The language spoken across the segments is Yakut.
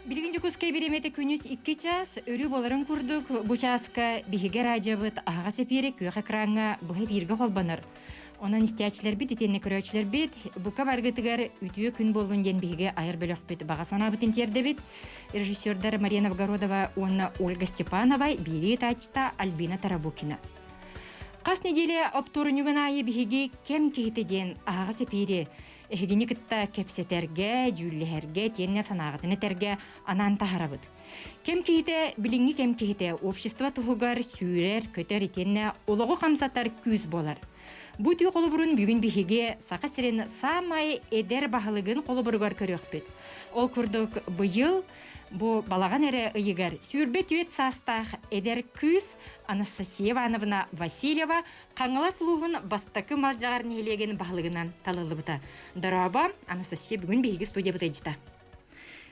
Билигин Дьокуускай бириэмэтэ күнүс 2 чаас, өрүү буоларын курдук, бу чааска биһиги радиобыт аһаҕас эпиирэ күөх экраҥҥа быһа эпииргэ холбонор. Онон истээччилэрбит итиэннэ көрөөччүлэрбит бука баргытыгар үтүө күн буоллун диэн биһиги айар бөлөхпүт баҕа санаабытын тиэрдэбит. Режиссердар Мария Новгородова уонна Ольга Степанова, биирии ыытааччыта Альбина Тарабукина. Хас нэдиэлэ оптуорунньугун аайы биһиги кэм киһитэ диэн аһаҕас эпиири эһигини кытта кэпсэтэргэ, дьүүллэһэргэ, итиэннэ санааҕытын этэргэ анаан таһарабыт. Кэм киһитэ, билиҥҥи кэм киһитэ общество туһугар сүүрэр, көтөр итиэннэ олоҕу хамсатар күүс буолар. Бу үтүө холобурун бүгүн биһиги Саха сирин саамай эдэр баһылыгын холобуругар көрүөхпүт. Ол курдук быйыл бу балаҕан эрэ ыйыгар 24 саастаах эдэр кыыс Анастасия Ивановна Васильева Хаҥалас улууһун бастакы Малдьаҕар нэһилиэгин баһылыгынан талыллыбыта. Дорообо, Анастасия бүгүн биһиги студиябыт ыйдьыта.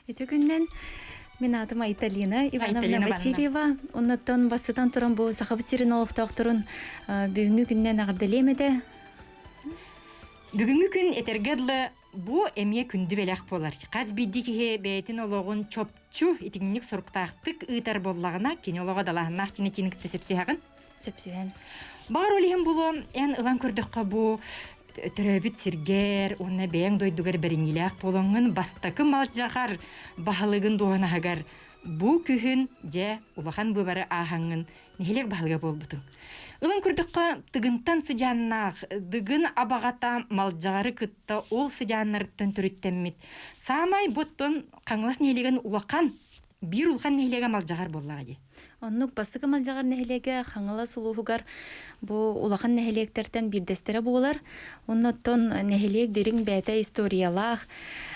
Ити күннэн мин аатым Айталина Ивановна Васильева. Оннуттан бастатан туран бу Сахабыт сирин олохтоохторун бүгүҥҥү күннэн эҕэрдэлиэм этэ. Бүгүҥҥү күн этэргэ дылы бу эмиэ күндү бэлэх буолар. Хас биирдии киһи бэйэтин олоҕун чопчу итинник соруктаахтык ыытар буоллаҕына, кини олоҕо далааһыннаах чинэтиини кытта сөпсүһэҕин. Сөпсүһэн. Баар ол иһин булуом, эн ылан көрдөххө бу төрөөбүт сиргэр уонна бэйэҥ дойдугар бэриниилээх буолаҥҥын бастакы малдьаҕар баһылыгын дуоһунаһыгар бу күһүн дьэ улахан быыбары ааһаҥҥын нэһилиэк баһылыга буолбутуҥ. Ылан көрдөххө, Тыгынтан сыдьааннаах Дыгын абаҕата Малдьаҕары кытта ол сыдьааннарыттан төрүттэммит. Саамай боттон Хаҥалас нэһилиэгин улахан, биир улахан нэһилиэгэ Малдьаҕар буоллаҕа дии. Оннук бастакы Малдьаҕар нэһилиэгэ Хаҥалас улууһугар бу улахан нэһилиэктэртэн биирдэстэрэ буолар. Оннуттан нэһилиэк дириҥ бэйэтэ историялаах.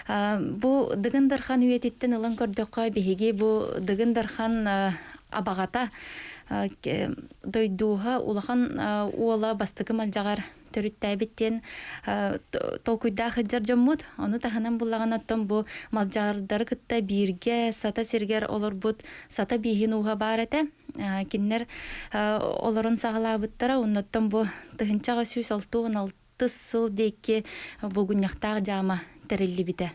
Бу Дыгын Дархан үйэтиттэн ылан көрдөххө, биһиги бу Дыгын Дархан абаҕата дойдууһа улахан уола бастакы малдьаҕар төрүттээбит диэн толкуйдаах сылдьар дьоммут. Ону таһынан буллаҕына оттон бу малдьаҕардары кытта бииргэ Сата сиригэр олорбут Сата бииһин ууһа баар этэ. Кинилэр олорон саҕалаабыттара. Оннуттан бу 1866 сыл диэки булгунньахтаах дьаама тэриллибитэ.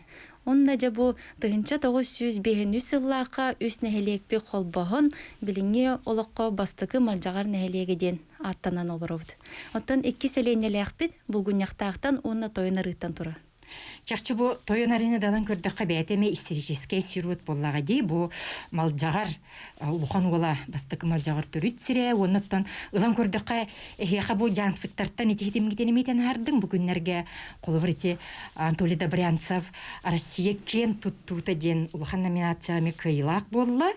Онно дьэ бу 1905 сыллаахха үс нэһилиэкпит холбоһон, билиҥҥи олоххо бастакы Малдьаҕар нэһилиэгэ диэн ааттанан олоробут. Оттон икки сэлиэнньэлээхпит Булгунньахтаахтан уонна Тойон Арыыттан турар. Чахчы бу Тойон Арыыны далан көрдөххө бэйэтэ эмиэ историческай сирот буоллаҕа дии. Бу Малдьаҕар улахан уола бастакы Малдьаҕар төрүт сирэ уонна оттон ылан көрдөххө эһиэхэ бу дьаамсыктартан ити хитимгитин эмиэтэн аһардыҥ бу күннэргэ холобур ити Анатолий Добрянцев Россия киэн туттуута диэн улахан номинацияҕа эмиэ кыайыылаах буолла.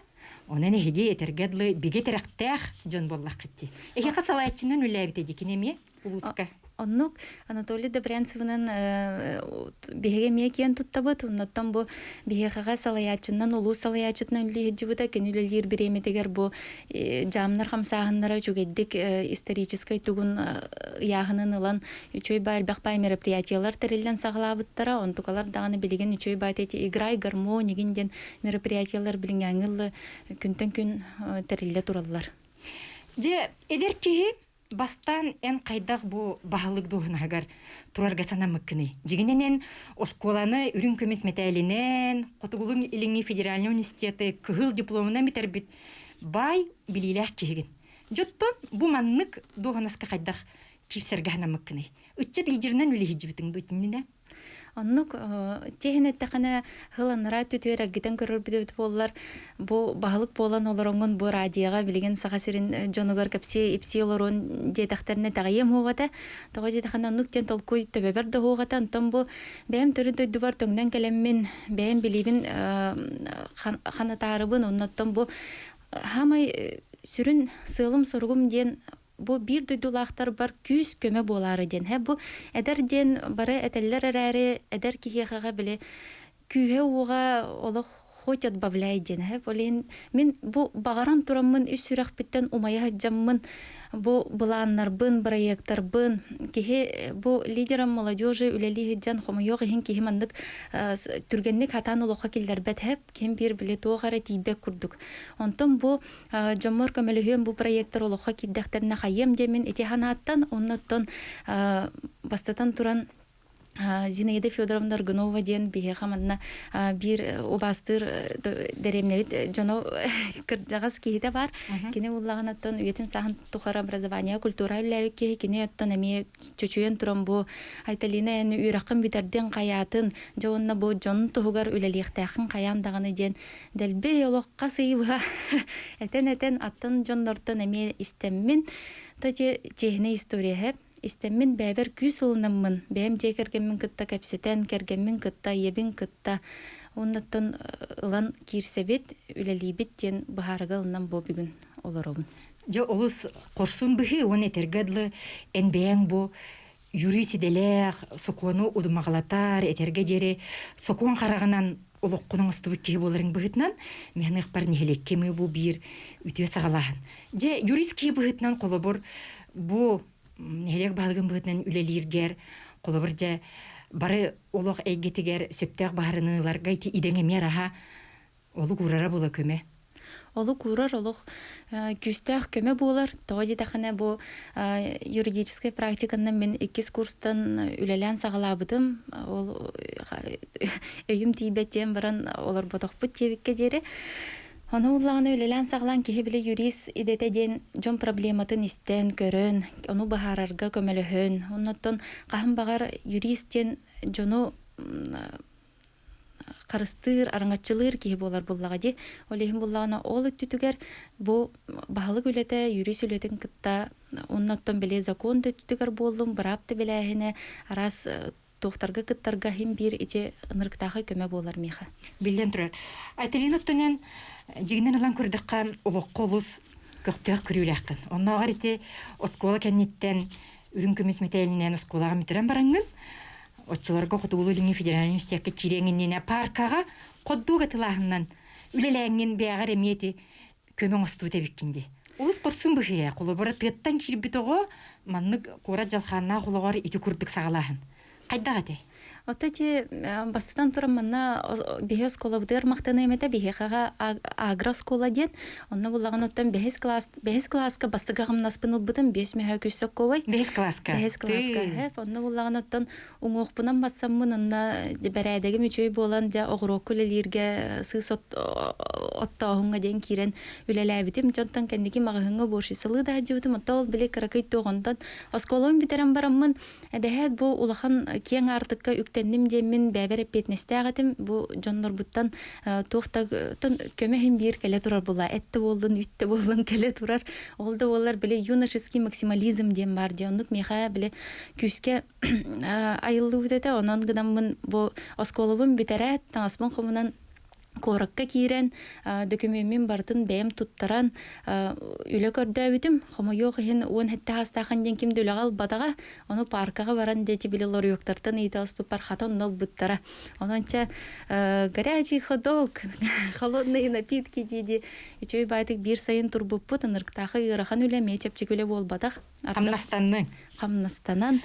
Онон эһиги этэргэ дылы бигэ тирэхтээх дьон буоллаххыт дии. Эһиэхэ салайааччынан үлэлээбитэ дии кини эмиэ улууска. Оннук Анатолий Добрянцевынан биһиги эмиэ киэн туттабыт. Оннуттан бу биһиэхэҕэ салайааччынан, улуус салайааччытынан үлэлиир кини үлэлиир бириэмэтигэр бу дьаамнар хамсааһыннара үчүгэйдик историческай тугун ыйааһынын ылан үчүгэй баай элбэх баай мероприятиелар тэриллэн саҕалаабыттара. Онтукалар даҕаны билигин үчүгэй баай эти играй гармонигин диэн мероприятиелар билиҥҥээҥҥи ыллы күнтэн күн тэриллэ тураллар. Дьэ, эдэр киһи Бастаан эн хайдах бу баһылык дуоһунаһыгар турарга санаммыккыный? Дьиҥинэн эн оскуоланы үрүҥ көмүс мэтээлинэн, Хотугулуҥ Илиҥҥи федеральнай университеты кыһыл дипломунан бүтэрбит баай билиилээх киһигин. Дьоттон бу маннык дуоһунаска хайдах киирсэргэ санаммыккыный? Ыччат лидеринэн үлэһидьибитиҥ дуу итиннинэ? Оннук тиэһин эттэхинэ сыл анараа өттүтүгэр эргитэн көрөрбүт эбит буоллар, бу баһылык буолан олороҥҥун бу радиоҕа билигин Саха сирин дьонугар кэпсии-ипсии олоруон диэтэхтэринэ итэҕэйиэм суох этэ. Тоҕо диэтэхинэ оннук диэн толкуй төбөбөр да суох этэ. Онтон бу бэйэм төрүт дойдубар төҥнөн кэлэммин, бэйэм билиибин ханатаарыбын, оннуттан бу хаамай сүрүн сыалым-соругум диэн бу биир дойдулаахтарбар күүс-көмө буолаары диэн. Һэ бу эдэр диэн бары этэллэр эрээри, эдэр киһиэхэҕэ били күүһэ-уоҕа олох хоть отбавляй диэн. Һэ ол иһин мин бу баҕаран тураммын үс сүрэхпиттэн умайа сылдьаммын бу былааннарбын, бырайыактарбын киһи бу лидером молодежи үлэлии сылдьан хомойуох иһин киһи маннык түргэнник хатаан олоххо киллэрбэт һэп ким биир били туох эрэ тиийбэт курдук. Онтон бу дьоммор көмөлөһүөм бу проектар олоххо киирдэхтэринэ хайыам диэммин ити санааттан оннуттан бастатан туран. Зинаида Федоровна Аргунова диэн биһиэхэ манна биир убаастыыр дэриэбинэбит дьоно кырдьаҕас киһитэ баар. Кини уллаҕын үйэтин сааһын тухары образование культура үлэлээбит киһи кини оттон эмиэ чочуйан туран бу Айталина эн үөрэххин бүтэрдиҥ хайаатын дьэ уонна бу дьон туһугар үлэлиэхтээххин хайаан даҕаны диэн дэлби олох хас ый быһа этэн-этэн аттан дьоннортон эмиэ истэммин то чиэһинэй история Истэммин бэйэбэр күүс ылынаммын, бэйэм дьиэ кэргэммин кытта кэпсэтэн, кэргэммин кытта, ийэбин кытта уоннаттан ылан киирсэбит, үлэлиибит диэн быһаарыга ылынан бу бүгүн олоробун. Дьэ олус хорсун быһыы уонна этэргэ дылы эн бэйэҥ бу юрист идэлээх, сокуону удумаҕалатар, этэргэ диэри сокуон хараҕынан олоххун оҥостубут киһи буоларыҥ быһыытынан мин ыхпар нэһилиэккэ эмиэ бу биир үтүө саҕалааһын. Дьэ юрист киһи быһыытынан холобур бу нэһилиэк баһылыгын быһыытынан үлэлииргэр холобур дьэ бары олох эйгэтигэр сөптөөх баһарыныыларга ити идэҥ эмиэ араһа олук уурара буола көмө. Олук уурар олох күүстээх көмө буолар. Тоҕо диэтэххинэ бу юридическай практиканан мин иккис курстан үлэлээн саҕалаабытым. Ол өйүм тиийбэт диэн баран олорботохпут диэбиккэ диэри. Ону уллаҕына үлэлээн саҕалаан киһи били юрист идэтэ диэн дьон проблематын истэн, көрөн, ону быһаарарга көмөлөһөн, оннуттан хаһан баҕар юрист диэн дьону харыстыыр, араҥаччылыыр киһи буолар буллаҕа дии. Ол иһин буллаҕына ол өттүтүгэр бу баһылык үлэтэ юрист үлэтин кытта оннуттан били закон да өттүтүгэр буоллун, быраап да билээһинэ араас туохтарга кыттарга иһин биир ити ынырыктаахай көмө буолар миэхэ. Биллэн турар. Айталина оттонен дьигинэн ылан көрдөххө олоххо олус көхтөөх көрүүлээххин. Оннооҕор ити оскуола кэнниттэн үрүҥ көмүс мэтээлинэн оскуолаҕа мүтэрэн бараҥҥын оччолорго Хотугулуу-Илиҥҥи федеральнай университекка киириэҥ иннинэ паркаҕа ходдуук атылааһынынан үлэлээҥҥин бэйэҕэр эмиэ ити көмө оҥостубут эбиккин дии. Олус хорсун быһыы холобура тыаттан киирбит оҕо маннык куорат дьалхааннаах олоҕор ити курдук саҕалааһын. Хайдах этэй? Ото ти бастатан туран манна биһи оскуолабытыгар махтаныам этэ биһиэхэҕэ агрооскуола диэн онно буллаҕын оттон бэһис класс бэһис класска бастакы хамнаспын ылбытым биэс мөһө күс сокковай бэһис класска бэһис класска онно буллаҕын оттон уҥуохпунан бассаммын онно бэрээдэгим үчүгэй буолан дьэ оҕуруокка үлэлииргэ сыыс оттооһуҥҥа диэн киирэн үлэлээбитим дьонтон кэнники маҕаһыыҥҥа уборщицалыы да сылдьыбытым оттон ол били кыракый туох онтон оскуолабын бүтэрэн бараммын эбэһээт бу улахан киэҥ аартыкка үктэнним диэммин бэйэбэр эппиэтинэстээх этим бу дьоннорбуттан туох да көмө иһин биир кэлэ турар була эт да буоллун үт да буоллун кэлэ турар ол да буоллар били юношеский максимализм диэн баар дии оннук миэхэ били күүскэ айыллыбыт этэ. Онон гынаммын бу оскуолабын бүтэрээт, таҥаспын хомунан куоракка киирэн дөкүмүөммүн барытын бэйэм туттаран үлэ көрдөөбүтүм. Хомойуох иһин 17 саастаахын диэн ким да үлэҕэ ылбатаҕа. Ону пааркаҕа баран диэти били лоруйуктартан ыйыталаспыппар хата онно ылбыттара. Онон чэ горячий ходок, холодные напитки дии-дии үчүгэй баайтык биир сайын турбуппут. Ынырыктаахы ыарахан үлэ эмиэ чэпчэки үлэ буолбатах. Хамнастанныҥ. Хамнастанан,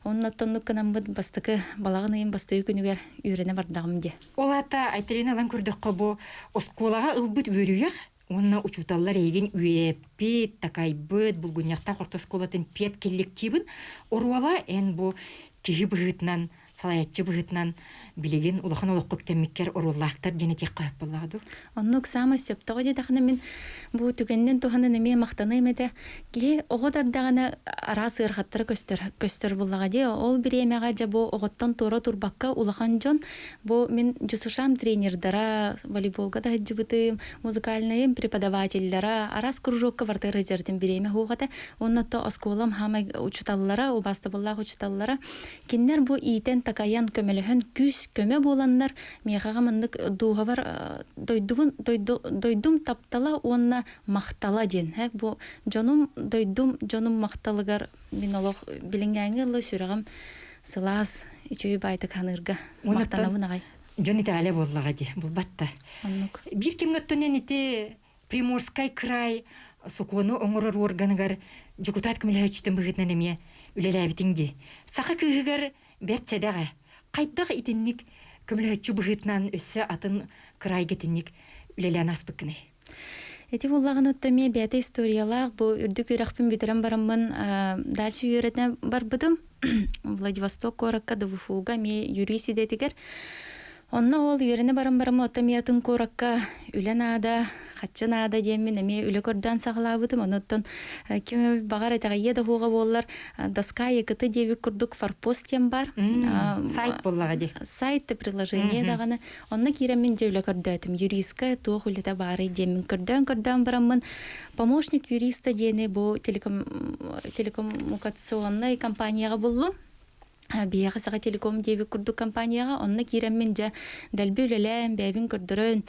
оннуттан гынаммыт бастакы балаҕан ыйын бастакы күнүгэр үөрэнэ бардаҕым диэ. Ол аата Айталина ылан көрдөххө бу оскуолаҕа ылбыт үөрүйэх уонна учууталлар эйигин үөрэппит, такайбыт, Булгунньахтаах орто оскуолатын пед коллективын оруола эн бу киһи быһыытынан салайааччы быһыытынан билигин улахан олоххо үктэммиккэр оруоллаахтар диэн этиэххэ сөп буоллаҕа дуу? Оннук саамай сөптөҕө диэтэххинэ мин бу түгэнинэн туһанан эмиэ махтаныам этэ. Киһи оҕо дардаҕына араас ыарахаттара көстөр көстөр буллаҕа дии. Ол бириэмэҕэ дьэ бу оҕоттон туора турбакка улахан дьон бу мин дьусушам тренердара, волейболга да сылдьыбытым, музыкальнайым преподавателлара, араас кружокка бартыгар сылдьарытым бириэмэ суох этэ. Уонна то оскуолам хаамай учуталлара, убаастабыллаах учуталлара Кинилэр бу иитэн-такайан, көмөлөһөн күүс-көмө буоланнар, миэхэҕэ маннык дууһабар дойдубун дойдум таптала уонна махтала диэн бу дьонум дойдум дьонум махталыгар мин олох билиҥҥээҥҥи ылла сүрэҕим сылаас үчүгэй баайтык ханыырга махтанабын аҕай. Дьон итэҕэлэ буоллаҕа дии, булбат да. Оннук. Биир кэмҥэ оттон ити Приморскай край сокуону оҥорор уорганыгар дьокутаат көмөлөһөөччүтүн быһыытынан эмиэ үлэлээбитиҥ дии. Саха кыыһыгар бэрт сэдэх ээ. Хайдах итинник көмөлөһөөччү быһыытынан өссө атын кыраайга итинник үлэлээн ааспыккыный? Ити буллаҕын отто эмиэ бэйэтэ историялаах бу үрдүк үөрэхпин бүтэрэн бараммын дальше үөрэтэ барбытым. Владивосток куоракка ДВФУга эмиэ юрист идэтигэр. Онно ол үөрэнэ баран бараммын отто эмиэ атын куоракка үлэ наада, хаччы наада диэммин эмиэ үлэ көрдөөн саҕалаабытым. Онуттан ким баҕар итэҕэйиэ да суоҕа буоллар доска ЯКТ диэбит курдук форпост диэн бар. Сайт буоллаҕа дии. Сайт приложение даҕаны. Онно киирэммин дьэ үлэ көрдөөтүм. Юристка туох үлэтэ баарый диэммин көрдөөн-көрдөөн бараммын помощник юриста диэни бу телекоммуникационнай компанияҕа буллум. Биһиэхэ Саха Телеком диэбит курдук компанияҕа онно киирэммин дьэ дэлби үлэлээн, бэйэбин көрдөрөн,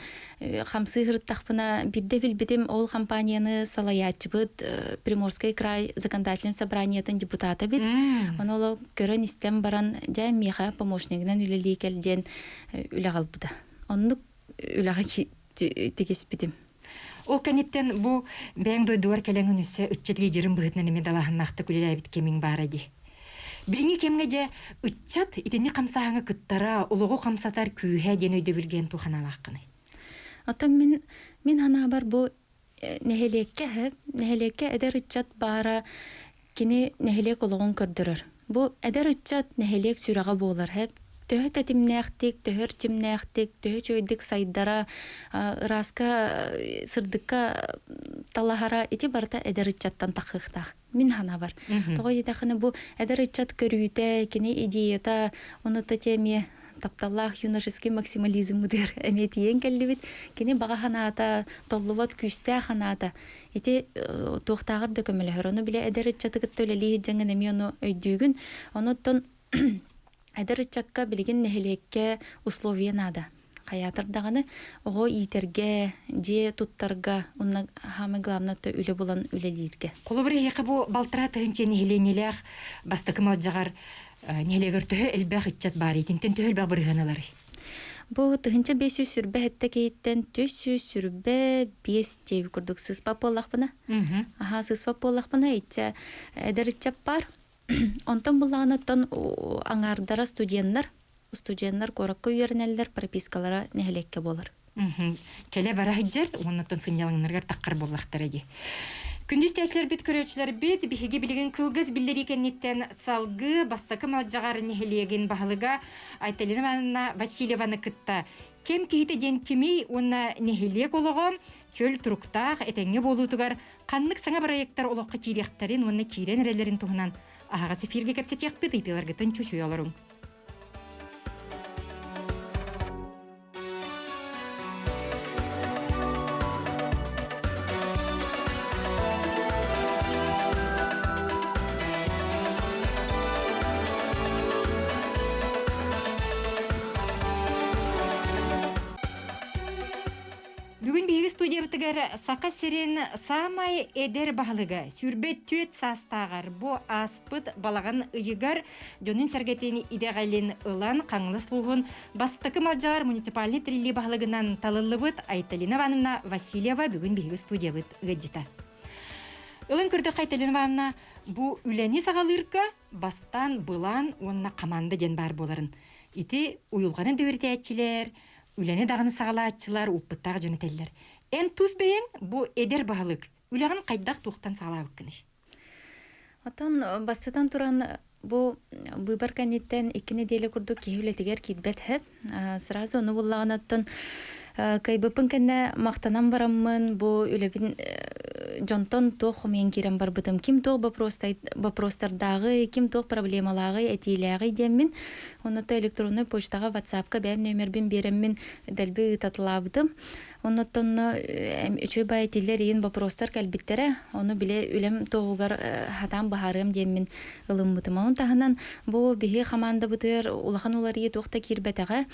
хамсыы сырыттахпына биирдэ билбитим ол компанияны салайааччыбыт Приморский край законодательнай собраниетын депутата эбит. Ону ол көрөн-истэн баран дьэ миэхэ помощнигынан үлэлии кэл диэн үлэ аҕалбыта. Оннук үлэҕэ тигиспитим. Ол кэнниттэн бу бэйэҥ дойдугар кэлэҥин өссө ыччат лидерин быһыытынан эмиэ далааһыннаахтык үлэлээбит кэмиҥ баара дии. Билиҥҥи кэмҥэ дьэ ыччат итинник хамсааһыҥҥа кыттара, олоҕу хамсатар күүһэ диэн өйдөбүлгэ эн туох санаалааххыный? Оттон мин мин санаабар бу нэһилиэккэ нэһилиэккэ эдэр ыччат баара кини нэһилиэк олоҕун көрдөрөр. Бу эдэр ыччат нэһилиэк сүрэҕэ буолар төһө тэтимнээхтик, төһө эрчимнээхтик, төһө үчүгэйдик сайдара, ырааска, сырдыкка талаһара ити барыта эдэр ыччаттан таххыахтаах. Мин санаабар. Тоҕо диэтэххинэ бу эдэр ыччат көрүүтэ, кини идеята, ону эмиэ тапталлаах юношеский максимализммытыгар эмиэ тиийэн кэллибит. Кини баҕа санаата, толлубат күүстээх санаата ити туохтааҕар да көмөлөһөр. Ону билэ эдэр ыччаты кытта үлэлии сылдьаҥҥын эмиэ ону өйдүүгүн. Онуттан эдэр ыччакка билигин нэһилиэккэ условия наада. Хайаатар даҕаны оҕо иитэргэ, дьиэ туттарга, уонна самое главное үлэ булан үлэлииргэ. Холобур, эһиэхэ бу балтараа тыһыынча нэһилиэнньэлээх бастакы Малдьаҕар нэһилиэгэр төһө элбэх ыччат баар итинтэн төһө элбэх бырыһыан ыларый? Бу 1527 киһиттэн 325 диэби курдук сыыспат буоллахпына. Аха сыыспат буоллахпына иччэ эдэр ыччат бар. Онтон буллаҕына оттон аҥаардара студеннар, студеннар куоракка үөрэнэллэр, пропискалара нэһилиэккэ буолар. Кэлэ бара сылдьар уоннаттан сынньалаҥнарыгар таххар буоллахтара дии. Күндүс тээчилэрбит көрөөччүлэрбит биһиги билигин кылгас биллэрии кэнниттэн салгыы бастакы Малдьаҕар нэһилиэгин баһылыга Айталина Ивановна Васильеваны кытта кэм киһитэ диэн кимий уонна нэһилиэк олоҕо чөл туруктаах этэҥҥэ буолуутугар ханнык саҥа бырайыактар олоххо киириэхтэрин уонна киирэн эрэллэрин туһунан аһаҕас эфиргэ кэпсэтиэхпит ыйытыыларгытын чочуйа олоруҥ. Бүгүн биһиги студиябытыгар Саха сирин саамай эдэр баһылыга сүүрбэ түөрт саастааҕар бу ааспыт балаҕан ыйыгар дьонун сэргэтин идэҕэлин ылан Хаҥалас улууһун бастакы Малдьаҕар муниципальнай тэриллии баһылыгынан талыллыбыт Айталина Ивановна Васильева бүгүн биһиги студиябыт ыалдьыта. Ылын көрдөххө Айталина Ивановна бу үлэни саҕалыырга бастаан былаан уонна хамаанда диэн баар буоларын ити уйулҕаны дөбүрүтээччилэр, үлэни даҕаны саҕалааччылар, уппуттаах дьон этэллэр. Эн тус бэйэҥ бу эдэр баһылык үлэҕин хайдах туохтан саҕалаабыккыный? Оттон бастатан туран бу быыбар кэнниттэн икки нэдиэлэ курдук киһи үлэтигэр киирбэт һэп. Сразу ону буллаҕына оттон кыайбыппын кэннэ махтанан бараммын бу үлэбин дьонтон туох хомуйан киирэн барбытым ким туох вопростардааҕый ким туох проблемалааҕый этиилээҕий диэммин онно электроннай почтаҕа ватсапка бэйэм нүөмэрбин биэрэммин дэлби ыытаталаабытым Оннотонно үчүгэй баайы тиллэр иин боппуруостар кэлбиттэрэ. Ону бile үлэм туоһугар хатаан быһаарыам диэммин ылыммытым. Онон таһынан бу биһи хамаандабытыгар улахан уларыйыы туох да киирбэтэҕэ.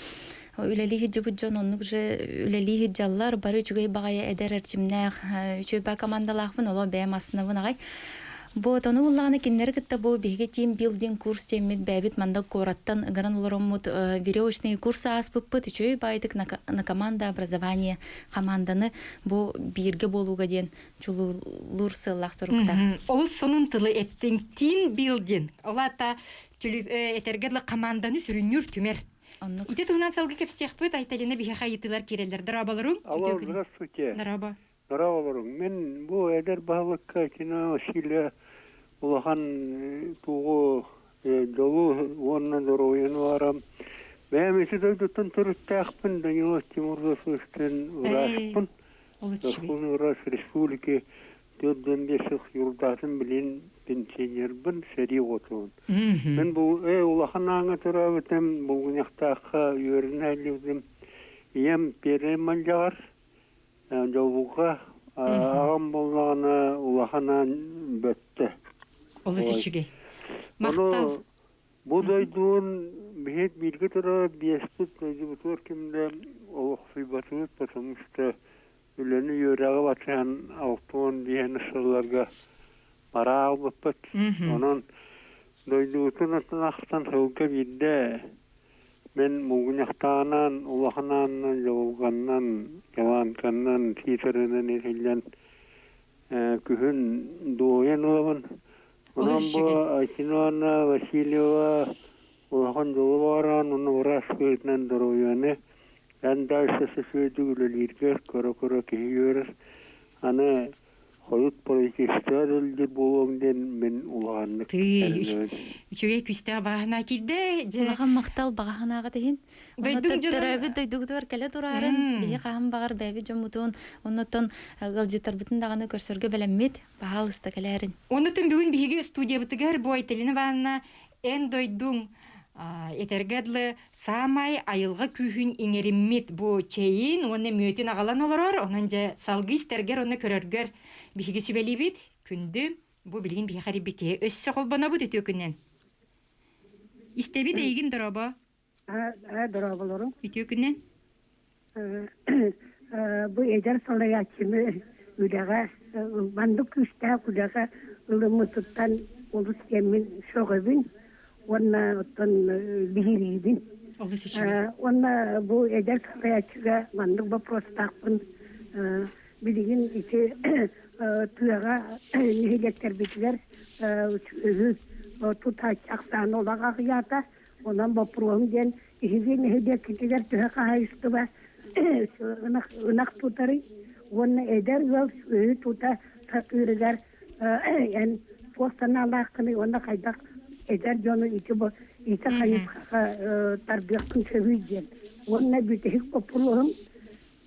Үлэлии сылдьыбыт дьон оннук же үлэлии сылдьаллар. Бары үчүгэй баҕайы эдэр эрчимнээх үчүгэй баай командалаахпын, олоо бэйэм астынабын аҕай. Бу отону буллаҕына кинилэри кытта бу биһиги team building курс диэммит бэйэбит манда куораттан ыҥыран олороммут веревочный курс ааспыппыт үчүгэй баайдык на команда образование хамаанданы бу бииргэ буолууга диэн чулуулуур сыаллаах соруктаах. Олус сонун тылы эттиҥ team building ол аата этэргэ дылы команданы сүрүннүүр түмэр. Оннук. Ити туһунан сылгы кэпсиэхпит Айталина биһиэхэ ыйытыылар киирэллэр. Дорооболоруҥ. Алло, здравствуйте. Дорообо. Дорооболоруҥ. Мин бу эдэр баһылыкка Тина Васильева улахан тугу дьолу уонна доруобуйаны баҕарам. Бэйэм ити дойдуттан төрүттээхпин, Данилов Тимур Засовичтыын ырааспын. Верховный врач республики 45 сыл юрдаатын билин пенсионербын, сэрии оҕотубун. Мин бу улахан ааҥҥа төрөөбүтүм, Булгунньахтаахха үөрэнэ илдьибитим. Ийэм Первый Мандьаҕар, Дьолбука аҕам буоллаҕына улахан аан бөттө. Олус үчүгэй. Махтал. Бу дойдуун биһиэт бииргэ турар биэспит дойдубутугар ким да олохсуйбатыбыт, потому что үлэни үөрэҕи батыһан 65 сылларга бараа албыппыт. Онон дойдубутун атын ахтан сылга биирдэ Мин муҥунньахтааҕынан, улахан аанынан, дьулурҕанынан, дьалаанканнан, сиитэринэн иһиллэн күһүн дуоһуйан ылабын. Онон бу Айтиновна Васильева улахан дьолу баҕаран уонна быраас быһыытынан доруобуйаны эн дальше үчүгэйдик үлэлииргэр көрө-көрө киһи үөрэр. Аны хойут правительство үлэлиир буолуоҥ диэн мин улаханнык эрэнэбин. Үчүгэй күстээх баҕаһына киирдэ. Улахан махтал баҕаһынаҕыт иһин. Дойдуҥ дьонун Төрөөбүт дойдугутугар кэлэ тураарын, биһи хаһан баҕар бэйэбит дьоммутун, оннуттан ыалдьыттарбытын даҕаны көрсөргө бэлэммит. Баһаалыста кэлээрин. Оннуттан бүгүн биһиги студиябытыгар бу Айталина Ивановна эн дойдуҥ этэргэ дылы саамай айылҕа күүһүн иҥэриммит бу чэйин уонна мүөтүн аҕалан олорор. Онон дьэ салгыы истэргэр уонна көрөргөр биһиги сүбэлиибит. Күндү, бу билигин биһиэхэ эрийбит өссө холбонобут үтүө күнүнэн. Истэбит эйигин дорообо. Дорооболору. Үтүө күнүнэн. Бу эдэр салайааччыны үлэҕэ маннык күүстээх үлэҕэ ылыммытыттан олус диэммин сөҕөбүн уонна оттон биһириибин. Олус үчүгэй. Уонна бу эдэр салайааччыга маннык боппуруостаахпын. Билигин ити тыаҕа нэһилиэктэрбитигэр сүөһү тутааччы ахсаана олох аҕыйаата. Онон боппуруоһум диэн Биһиги нэһилиэкпитигэр төһө хаһаайыстыба ынах тутарый уонна эдэр ыал сүөһү тута сатыырыгар эн туох санаалааххыный уонна хайдах эдэр дьону ити ити хайысхаҕа тардыаххын сөбүй диэн. Уонна бүтэһик боппуруоһум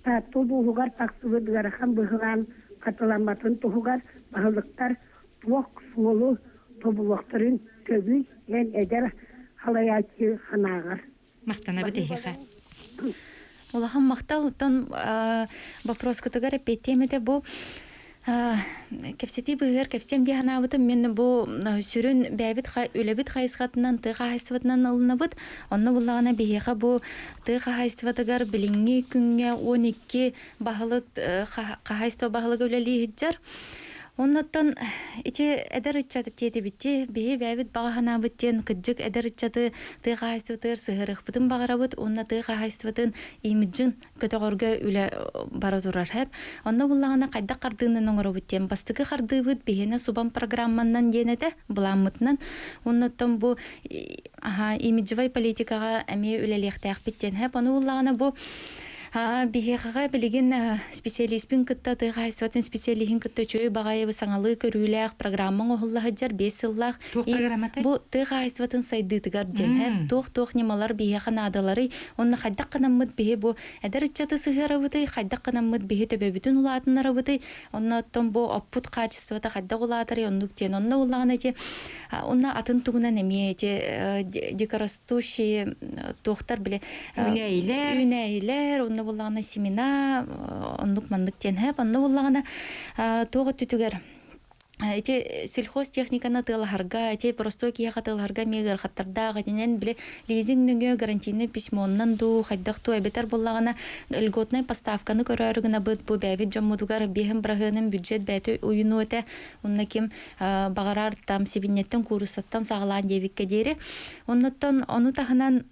Таатта улууһугар тахсыбыт ыарахан быһылаан хатыламматын туһугар баһылыктар туох суолу тобулуохтарын сөбүй диэн эдэр халайааччы санааҕар. Махтанабыт эһиэхэ. Улахан махтал. Оттон вопроскутугар эппиэттиэм этэ бу кэпсэтии быыһыгар кэпсиэм дии санаабытым. Мин бу сүрүн бэйэбит үлэбит хайысхатынан тыа хаһаайыстыбатынан ылынабыт. Онно буллаҕына биһиэхэ бу тыа хаһаайыстыбатыгар билиҥҥи күҥҥэ 12 баһылык хаһаайыстыба баһылыга үлэлии сылдьар. Оннуттан ити эдэр ыччат тиэтибитти биһи бэйэбит баҕа санаабыт диэн кырдьык эдэр ыччаты тыа хаһаайыстыбатыгар сыһыарыахпытын баҕарабыт уонна тыа хаһаайыстыбатын имиджин көтөҕөргө үлэ бара турар хэп. Онно буллаҕына хайдах хардыынан оҥоробут диэн бастакы хардыыбыт биһиэнэ субан программаннан диэн этэ былааммытынан. Оннуттан бу имиджевай политикаҕа эмиэ үлэлиэхтээхпит диэн хэп. Ону буллаҕына бу Биһиэхэҕэ билигин специалиспин кытта тыа хаһаайыстыбатын специалиһин кытта үчүгэй баҕайы саҥалыы көрүүлээх программа оҥоһулла сылдьар 5 сыллаах. Туох программатай? Бу тыа хаһаайыстыбатын сайдыытыгар диэн туох-туох ньымалар биһиэхэ наадаларый уонна хайдах гынаммыт биһи бу эдэр ыччаты сыһыарабытый, хайдах гынаммыт биһи төбөбүтүн улаатыннарабытый, онно оттон бу оппут хаачыстыбата хайдах улаатарый оннук диэн. Онно уллаҕына ити Онно атын тугунан эмиэ ити дикорастущие туохтар били Үүнээйилэр. Үүнээйилэр, онно буллаҕына семена, оннук маннык диэн хэп. Онно буллаҕына туох өттүтүгэр ити сельхозтехниканы тыалаһарга, ити простой киһиэхэ тыалаһарга эмиэ ыарахаттардаах итинэн били лизинг нөҥүө гарантийнай письмоннан дуу, хайдах дуу эбэтэр буллаҕына льготнай поставканы көрөөрү гынабыт бу бэйэбит дьоммутугар биэһин быраһыанын бюджет бэйэтэ уйунуо этэ. Онно ким баҕарар там сибинньэттэн кууруссаттан саҕалаан диэбиккэ диэри. Оннуттан ону таһынан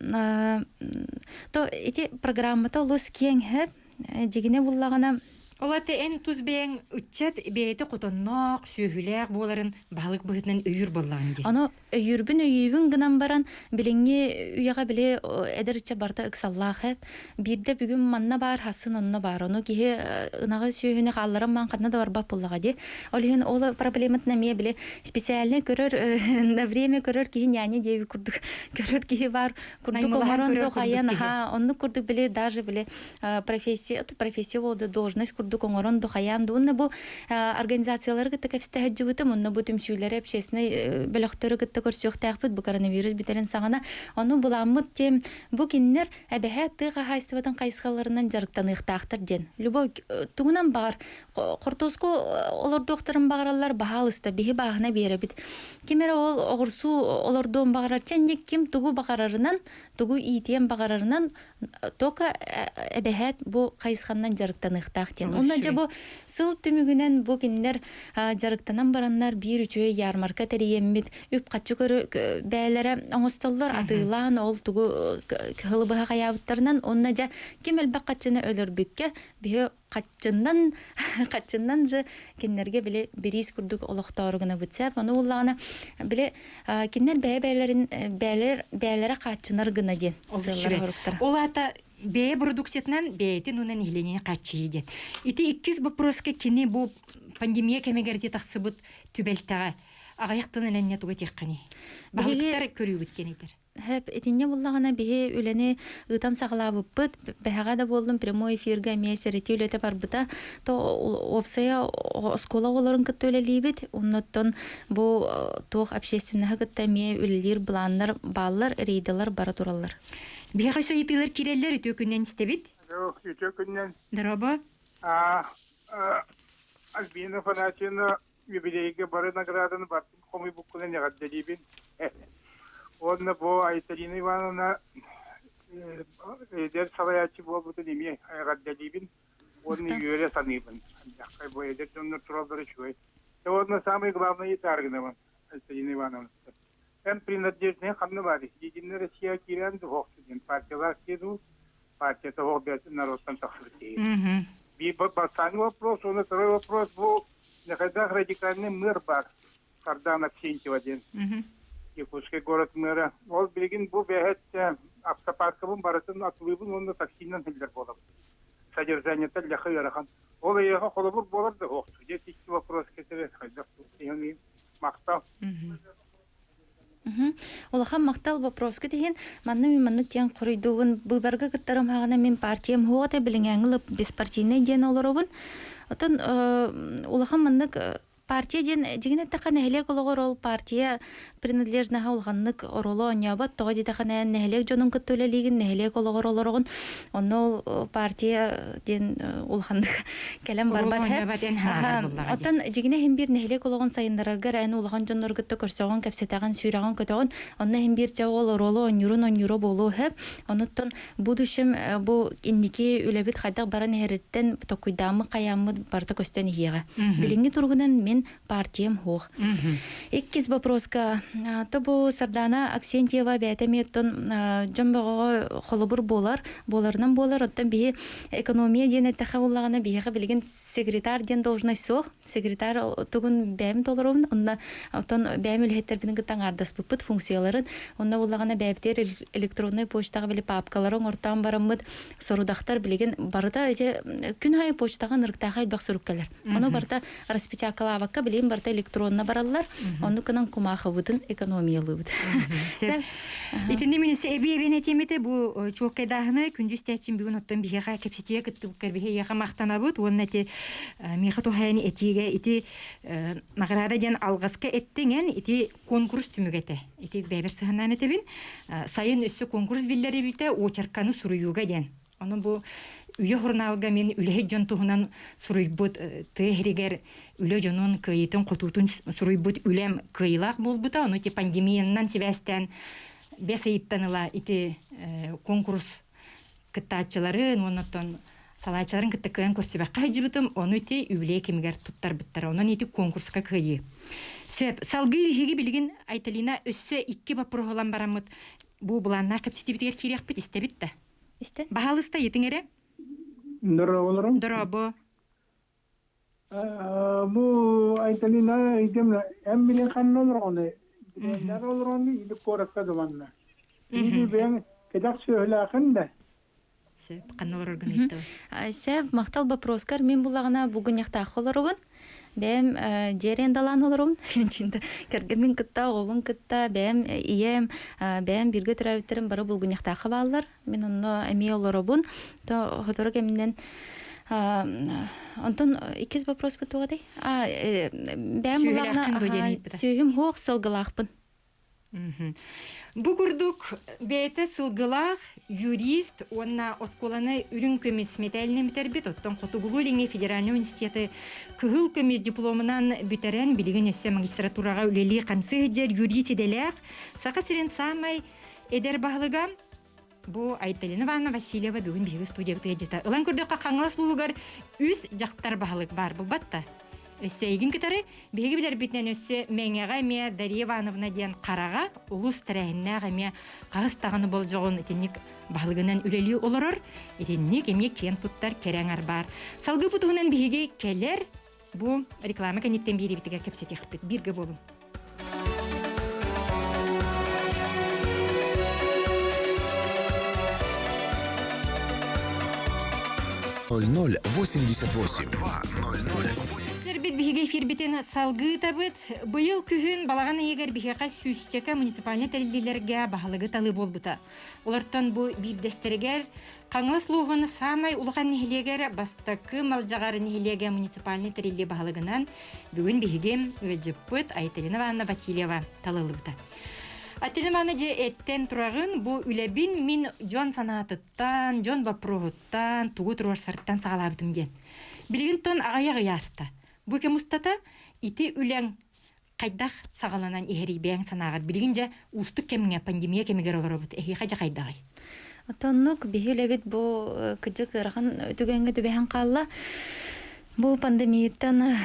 то ити программата олус киэҥ дьигинэ буллаҕына. Ол аты эн тус бэйэҥ ыччат бэйэтэ хотонноох, сүөһүлээх буоларын баһылык быһыытынан өйүүр буоллаҕын дии. Ону өйүүрбүн өйүүбүн гынан баран, билиҥҥи үйэҕэ били эдэр ыччат барыта ыксаллаах эп. Биирдэ бүгүн манна баар, хассын онно баар. Ону киһи ынаҕы сүөһүнү хаалларан маан ханна да барбат буоллаҕа дии. Ол иһин ол проблематын эмиэ били специальный көрөр на время көрөр киһи няня диэби курдук көрөр киһи баар курдук оҥорон дохайан аха оннук курдук били даже били профессия профессия буолда должность курдук оҥорон дохайаан уонна бу организациялары кытта кэпсэтэ сылдьыбытым онно бу түмсүүлэри общественнай бөлөхтөрү кытта көрсүөхтээхпит бу коронавирус бүтэрин саҕана ону буламмыт тем бу кинилэр эбэһэ тыа хаһаайыстыбатын хайысхаларынан дьарыктаныахтаахтар диэн любой тугунан баҕар хортуоску олордуохтарын баҕараллар баһаалыста биһи бааһына биэрэбит ким эрэ ол оҕурсуу олордуон баҕарар чэнник ким тугу баҕарарынан тугу иитиэн баҕарарынан только эбэһээт бу хайысханнан дьарыктаныахтаах диэн. Онно дьэ бу сыл түмүгүнэн бу кинилэр дьарыктанан бараннар биир үчүгэй ярмарка тэрийэммит үп-харчы көрө бээлэрэ оҥостоллор атыылаан ол тугу кыһылы быһа хайаабыттарынан онно дьэ ким элбэх хаччыны өлөрбүккэ биһи хаччыннан хаччыннан же кинилэргэ били бириис курдук олохтоору гынабыт сэп ону буллаҕына били кинилэр бэйэ бэйэлэрин бэйэлэр бэйэлэрэ хааччынар гына диэн сыаллара соруктара. Ол аата бэйэ продукциятынан бэйэтин уонна нэһилиэнньэни хааччыйыы диэн. Ити иккис вопроска кини бу пандемия кэмигэр ити тахсыбыт түбэлтэҕэ аҕыйах тылынан энньэ тугу этиэххиний? Баһылыктар көрүүгүт диэн этэр. Хэп, итиннэ буллаҕына биһи үлэни ыытан саҕалаабыппыт. Бэһэҕэ да буоллун прямой эфиргэ эмиэ сэрэтии үлэтэ барбыта. То уопсайа оскуола оҕолорун кытта үлэлиибит. Оннуттан бу туох общественноһы кытта эмиэ үлэлиир былааннар бааллар, рейдалар бара тураллар. Биһиэхэ ыйытыылар киирэллэр, үтүө күннэн истэбит. Үтүө күннэн. Дорообо. Альбина Афанасьевна юбилейга бары награданы бартын хомуйбуккунан эҕэрдэлиибин. Уонна бу Айталина Ивановна эдэр салайааччы буолбутун эмиэ эҕэрдэлиибин уонна үөрэ саныыбын. Бу эдэр дьоннор тураллара үчүгэй. Уонна самый главный ытааргынабын Айталина Ивановна. Эн принадлежный ханна баар Единая Россия киирэн дуһуохту диэн партиялаах дуу партия того народтан тахсыбыт киһи. Биир бастааҥҥы вопрос уонна второй вопрос бу Нехайдаах радикальный мэр бар Сардана Авксентьева диэн Якутский город мэра. Ол билигин бу бэһэт автопаркабын барытын атылыыбын уонна таксинан сылдьар буолабын. Содержаниета лэхэ ыарахан. Ол эйиэхэ холобур буолар да охту. Дьэ икки вопрос кетере хайдах махтал. Улахан махтал вопроска тиһин манна мин маннык диэн хоруйдуубун быыбарга кыттарым хаҕына мин партиям хуоҕа билиҥээҥи беспартийнай диэн олоробун. Отон улахан маннык партия диэн дьиҥин эттэххэ нэһилиэк олоҕор ол партия принадлежноһа улаханнык оруолу оонньообот тоҕо диэтэххинэ нэһилиэк дьонун кытта үлэлиигин нэһилиэк олоҕор олороҕун онно ол партия диэн улаханнык кэлэн барбат Оттон дьигинэ иһин биир нэһилиэк олоҕун сайыннараргар эн улахан дьоннору кытта көрсөҕүн, кэпсэтэҕин, сүүрэҕин, көтөҕүн. Онно иһин биир дьэ ол оруолу оонньуурун оонньуура буолуо үһү. Онуттан будущем бу инники үлэбит хайдах баран иһэриттэн токуйдааммыт хайааммыт барыта көстөн иһиэҕэ. Билиҥҥи туругунан мин партиям суох. Иккис вопроска то бу Сардана Аксентьева бэйэтэ эмиэ оттон дьон бөҕөҕө холобур буолар, буоларынан буолар. Оттон биһи экономия диэн эттэххэ буоллаҕына биһиэхэ билигин секретарь диэн должность суох. Секретарь тугун бэйэм толоробун, онно оттон бэйэм үлэһиттэрбин кытта аҥаардаспыппыт функцияларын. Онно буоллаҕына бэйэбитигэр электроннай почтаҕа били папкалары оҥортоон бараммыт сорудахтар билигин барыта ити күн аайы почтаҕа ынырыктаах элбэх сурук кэлэр. Ону барыта распечаткалаабакка билигин барыта электронно бараллар. Оннук гынан кумаахыбытын экономиялыыбыт. Итинни мин эби эбиэн этиэмите бу чуолкайдааһыны күндү истээччим бүгүн оттон биһиэхэ кэпсэтиигэ кыттыбыккар биһиэхэ махтанабыт уонна ити миэхэ туһаайан этиигэ ити награда диэн алҕаска эттиҥ эн ити конкурс түмүгэ этэ. Ити бэйэбэр сыһаннаан этэбин. Сайын өссө конкурс биллэрибитэ очерканы суруйууга диэн. Онон бу Үйэ сурунаалга мин үлэһит дьон туһунан суруйбут тыа иһигэр үлэ дьонун кыайыытын-хотуутун суруйбут үлэм кыайыылаах буолбута. Ону ити пандемиянан сибээстээн бэс ыйыттан ыла ити конкурс кыттааччыларын уонна оттон салааччыларын кытта кыайан көрсүбэххэ сылдьыбытым, ону ити үбүлүөй кэмигэр туттарбыттара. Онон ити конкурска кыайыы. Сөп. Салгыы биһиги билигин Айталина өссө икки боппуруоһу ылан бараммыт бу былааннаах кэпсэтиибитигэр киириэхпит истэбит да. Истэн. Баһаалыста ыйытыҥ эрэ. Дорооболорум. Дорообо. Бу Айталина идемна эм билен ханна олоргону билендер олоргону или коракка думанна. Или бен кедак сөйләхин да. Сөп, ханна олороргун ыйыттыбын. Сөп, махтал вопроскар мен буллагына бүгүн яхтаах олоробун. Бэм дьиэрэн далаан олоробун. Чинда кэргэммин кытта, оҕобун кытта, бэм ийэм, бэм биргэ төрөөбүттэрим бары булгунньахтаахха бааллар. Мин онно эмиэ олоробун. То сотору кэминэн онтон иккис вопрос туоҕадай? Бэм Сүөһүлээххин дуо диэн булаҕына ыйыппыта. сүөһүм хуох сылгылаахпын. Бу курдук бэйэтэ сылгылаах юрист уонна оскуоланы үрүҥ көмүс мэтээлинэн бүтэрбит, оттон Хотугулуу-Илиҥҥи федеральнай университеты кыһыл көмүс дипломунан бүтэрэн, билигин өссө магистратураҕа үлэлии-хамсыы сылдьар юрист идэлээх Саха сирин саамай эдэр баһылыга бу Айталина Ивановна Васильева бүгүн биһиги студиябыт ыалдьыта. Ылан көрдөххө, Хаҥалас улууһугар үс дьахтар баһылык баар булбат да. Өссө эйигин кытары биһиги билэрбитинэн өссө Мэҥэҕэ эмиэ Дария Ивановна диэн хараҕа улус тэрээһиннээх эмиэ хаһыс даҕаны болдьоҕун итинник баһылыгынан үлэлии олорор, итинник эмиэ киэн туттар кэрэ аҥар баар. Салгыы бу туһунан биһиги кэлэр бу реклама кэнниттэн биэриибитигэр кэпсэтиэхпит. Бииргэ буолуҥ. Ноль восемьдесят восемь. Бит биһиги эфирбитин салгыытабыт. Быйыл күһүн балаҕан ыйыгар биһиэхэ сүүсчэкэ муниципальнай тэриллиилэргэ баһылыгы талыы буолбута. Олортон бу биирдэстэригэр Хаҥалас улууһун саамай улахан нэһилиэгэр бастакы Малдьаҕар нэһилиэгэ муниципальнай тэриллии баһылыгынан бүгүн биһиги ыалдьыппыт Айталина Ивановна Васильева талыллыбыта. Айталина Ивановна дьэ эттэн тураҕын бу үлэбин мин дьон санаатыттан, дьон боппуруоһуттан, тугу туруорсарыттан саҕалаабытым диэн. Билигин тон аҕыйах ый ааста. Бу кэм устата ити үлэҥ хайдах саҕаланан иһэрий бэйэҥ санааҕар билигин дьэ уустук кэмҥэ пандемия кэмигэр олоробут эһиэхэ дьэ хайдаҕый Отоннук биһи үлэбит бу кыдьык ыарахан түгэҥҥэ түбэһэн хаалла. Бу пандемияттан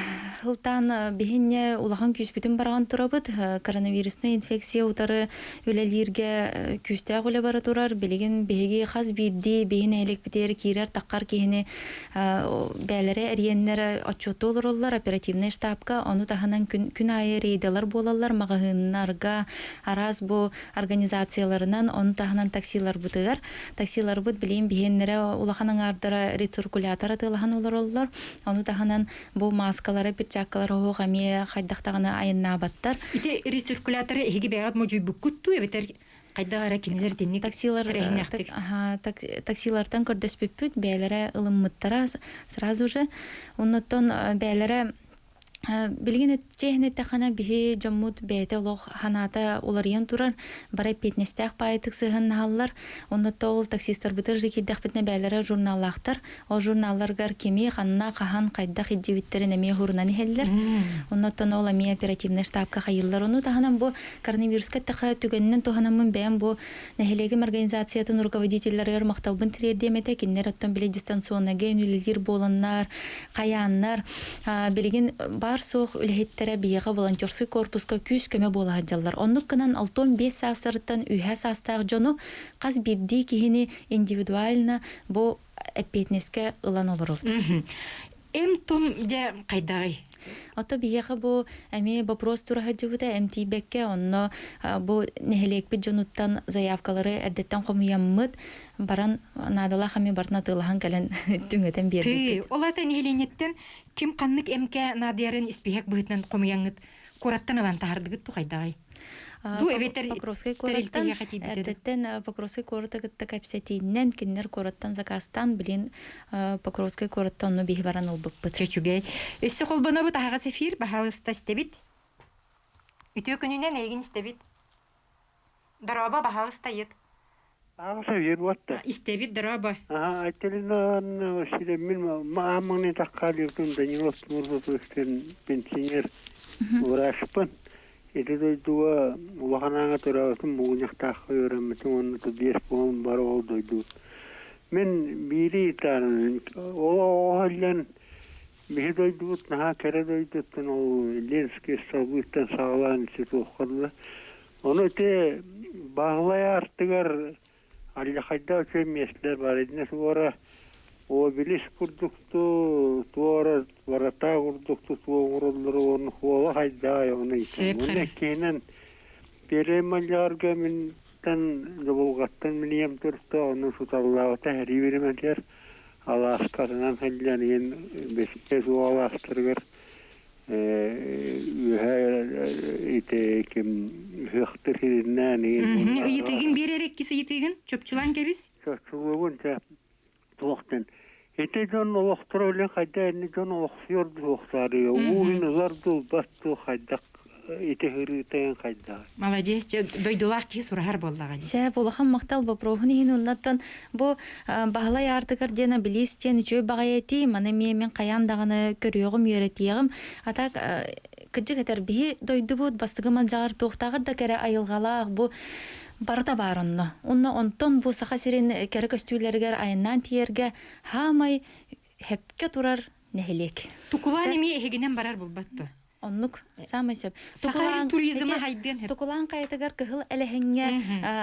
ылтаан биһинньэ улахан күүспүтүн бараҕан турабыт. Коронавируснай инфекция утары үлэлииргэ күүстээх үлэ бара турар. Билигин биһиги хас биирдии биһи нэһилиэкпитигэр киирэр таххар киһини бээлэрэ эриэннэр отчуоттуу олороллор оперативнай штабка. Ону таһынан күн, күн аайы рейдалар буолаллар маҕаһыыннарга, араас бу организацияларынан, ону таһынан таксиларбытыгар. Таксиларбыт билигин биһиэннэрэ улахан аҥаардара рециркулятор атыылаһан олороллор. Ону таһынан бу мааскалары, перчаткалары оһох эмиэ хайдах даҕаны айаннаабаттар. Ити рециркуляторы эһиги бэйэҕит модьуйбуккут дуу эбэтэр хайдах эрэ кинилэр итинник Таксилар тэрээһиннээхтик таксилартан көрдөспүппүт, бэйэлэрэ ылыммыттара сразу же. Оннуттан бэйэлэрэ Билигин чиэһин эттэххинэ, биһи дьоммут бэйэтэ олох санаата уларыйан турар, бары эппиэтинэстээх баайытык сыһыаннаһаллар. Онно ол таксистарбытыгар же киирдэхпитинэ бэйэлэрэ журналлаахтар. Ол журналларыгар кими, ханна, хаһан, хайдах илдьибиттэрин эмиэ уһурунан иһэллэр. Оннуттан ол эмиэ оперативнай штабка хайыллар. Ону таһынан бу коронавируска эттэххэ түгэнинэн туһанаммын бэйэм бу нэһилиэгим организациятын руководителлэригэр махталбын тириэрдиэм этэ. Кинилэр оттон били дистанционнайга үлэлиир буоланнар, хайааннар билигин баар-суох үлэһиттэрэ биһиэхэ волонтерскай корпуска күүс-көмө буола сылдьаллар. Оннук гынан 65 саастарыттан үһэ саастаах дьону хас биирдии киһини индивидуально бу эппиэтинэскэ ылан олоробут. Эм-том дьэ хайдаҕый? Ото биһиэхэ бу эмиэ вопрос тура сылдьыбыта эмтиийбэккэ онно бу нэһилиэкпит дьонуттан заявкалары эрдэттэн хомуйаммыт баран наадалаах эмиэ барытын атыылаһан кэлэн түҥэтэн биэрбиппит. Ол аата нэһилиэнньэттэн ким ханнык эмкэ наадыйарын испииһэк быһыытынан хомуйаҥҥыт куораттан ылан таһардыгыт ту хайдаҕый? Ду эбэтэр Покровскай куораттан эрдэттэн Покровскай куораты кытта кэпсэтииннэн кинилэр куораттан заказтаан билин Покровскай куораттан онно биһи баран ылбыппыт. Чөчүгэй. Өссө холбонобут аһаҕас эфир баһаалыста истэбит. Үтүө күнүнэн эйигин истэбит. Дорообо, баһаалыста ыйыт. Аҕыс эфир буотта. Истэбит, дорообо. Аха, Айталина силэммин маамманы таккаалыыртын Данилов Тимур Петровичтан пенсионер врачпын. Ити дойдуга улахан ааҥа төрөөбүтүм муҥунньахтаахха үөрэммитим уонна биэс буолан бары ол дойду. Мин биири ыйытаарым ол оҕо иһиллэн биһи дойдубут наһаа кэрэ дойдуттан ол Ленскэй столбуттан саҕалаан институтка Ону ити Баһылай аартыгар алдьархайдаах үчүгэй миэстэлэр баар. Итиннэ суора Обелиск курдук туу, туора ворота курдук тутуу оҥороллоро уонна хуола хайдаай ону Сөп ыйтан. Уонна хара. иккиһинэн Первый Мадьярга минтэн Дьобулҕаттан миниэм турта ону суталлаабыта сэрии биримэтигэр алааскатынан сылдьан иһин бэсиэс уол алаастарыгар үөһэ ити ким ыһыахтыр сиринээн иһин уонна Ыйытыгын биэр эрэ иккис ыйытыгын чопчулаан кэбис. чочулугун чэ туохтан ити дьон олохторо үлэ хайда инни дьон олохсуйар дуохтаарыйа ууһун ылар дулбат дуу хайдах ити хырыытайын хайдах Молодец, дойдулаах киһи сураһар буоллаҕа дии. Сэ улахан махтал боппуруоһун иһин уоннаттан бу Баһылай аартыгар диэн обелиск диэн үчүгэй баҕайы этии, маны эмиэ мин хайаан даҕаны көрүөҕүм, үөрэтиэҕим. А так кырдьык этэр биһи дойдубут бастакы малдьаҕар туохтааҕар да кэрэ айылҕалаах бу барыта баар онно. Онно онтон бу Саха сирин кэрэ көстүүлэригэр айаннаан тиийэргэ хаамай хэпкэ турар нэһилиэк. Тукулаан эмиэ эһигинэн барар булбат дуо? Оннук саамай сөп. Саха туризма хайдыан сөп. Тукулаан хайатыгар кыһыл элэһиҥҥэ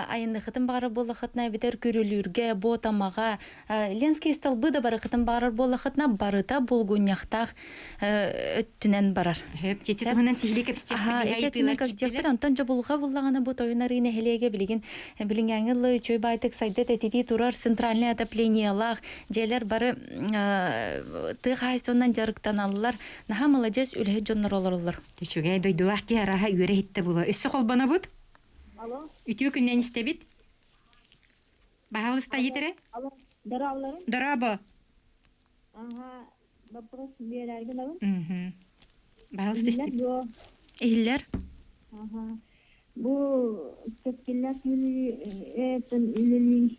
айанныхытын баҕарар буоллахытына эбэтэр Күрүлүүргэ, Буотамаҕа, Ленский столбы да барыхытын баҕарар буоллахытына барыта булгунньахтаах өттүнэн барар. Сөп. Чечи туһунан сиһилии кэпсиэхпит. Ити өттүнэн кэпсиэхпит. Онтон дьобулҕа буллаҕына бу Тойон Арыы нэһилиэгэ билигин билиҥҥээҥи ылы үчүгэй баайтык сайда тэтитии турар центральное отоплениелаах дьиэлэр бары тыа хаһаайыстыбанан дьарыктаналлар. Наһаа маладьыас үлэһит дьоннор олороллор. Үчүгэй дойдулаах киһи арааһа үөрэ иһиттэ буолуо. Өссө холбонобут. Алло. Үтүө күннэн истэбит. Баһаалыста иитэрэ. Алло. Дорооболорун. Дорообо. Ага, вопрос биэрэргин абын. Мгм. Баһаалыста Иһиллэр истэбит. дуо? Иһиллэр. Ага. Бу кэскиллээх үлэлии үлэлии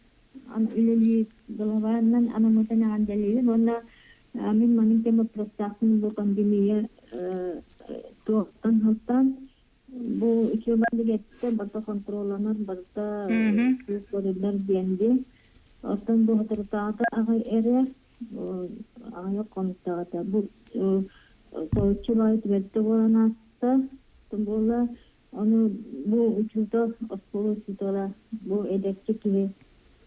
үлэлии главанан анаммытын эҕэрдэлиибин уонна мин маннык диэн боппуруостаахпын бу пандемия туохтан сылтаан бу үчүгэй билиэттэ барыта хонтуруолланар барыта күүс көрүллэр диэн дии оттон бу соторутааҕыта аҕай эрэ аҕыйах хонуктааҕыта бу соһуччу баайы түбэлтэ буолан ааста буола Ону бу учуутал, оскуола учуутала, бу эдэрчи киһи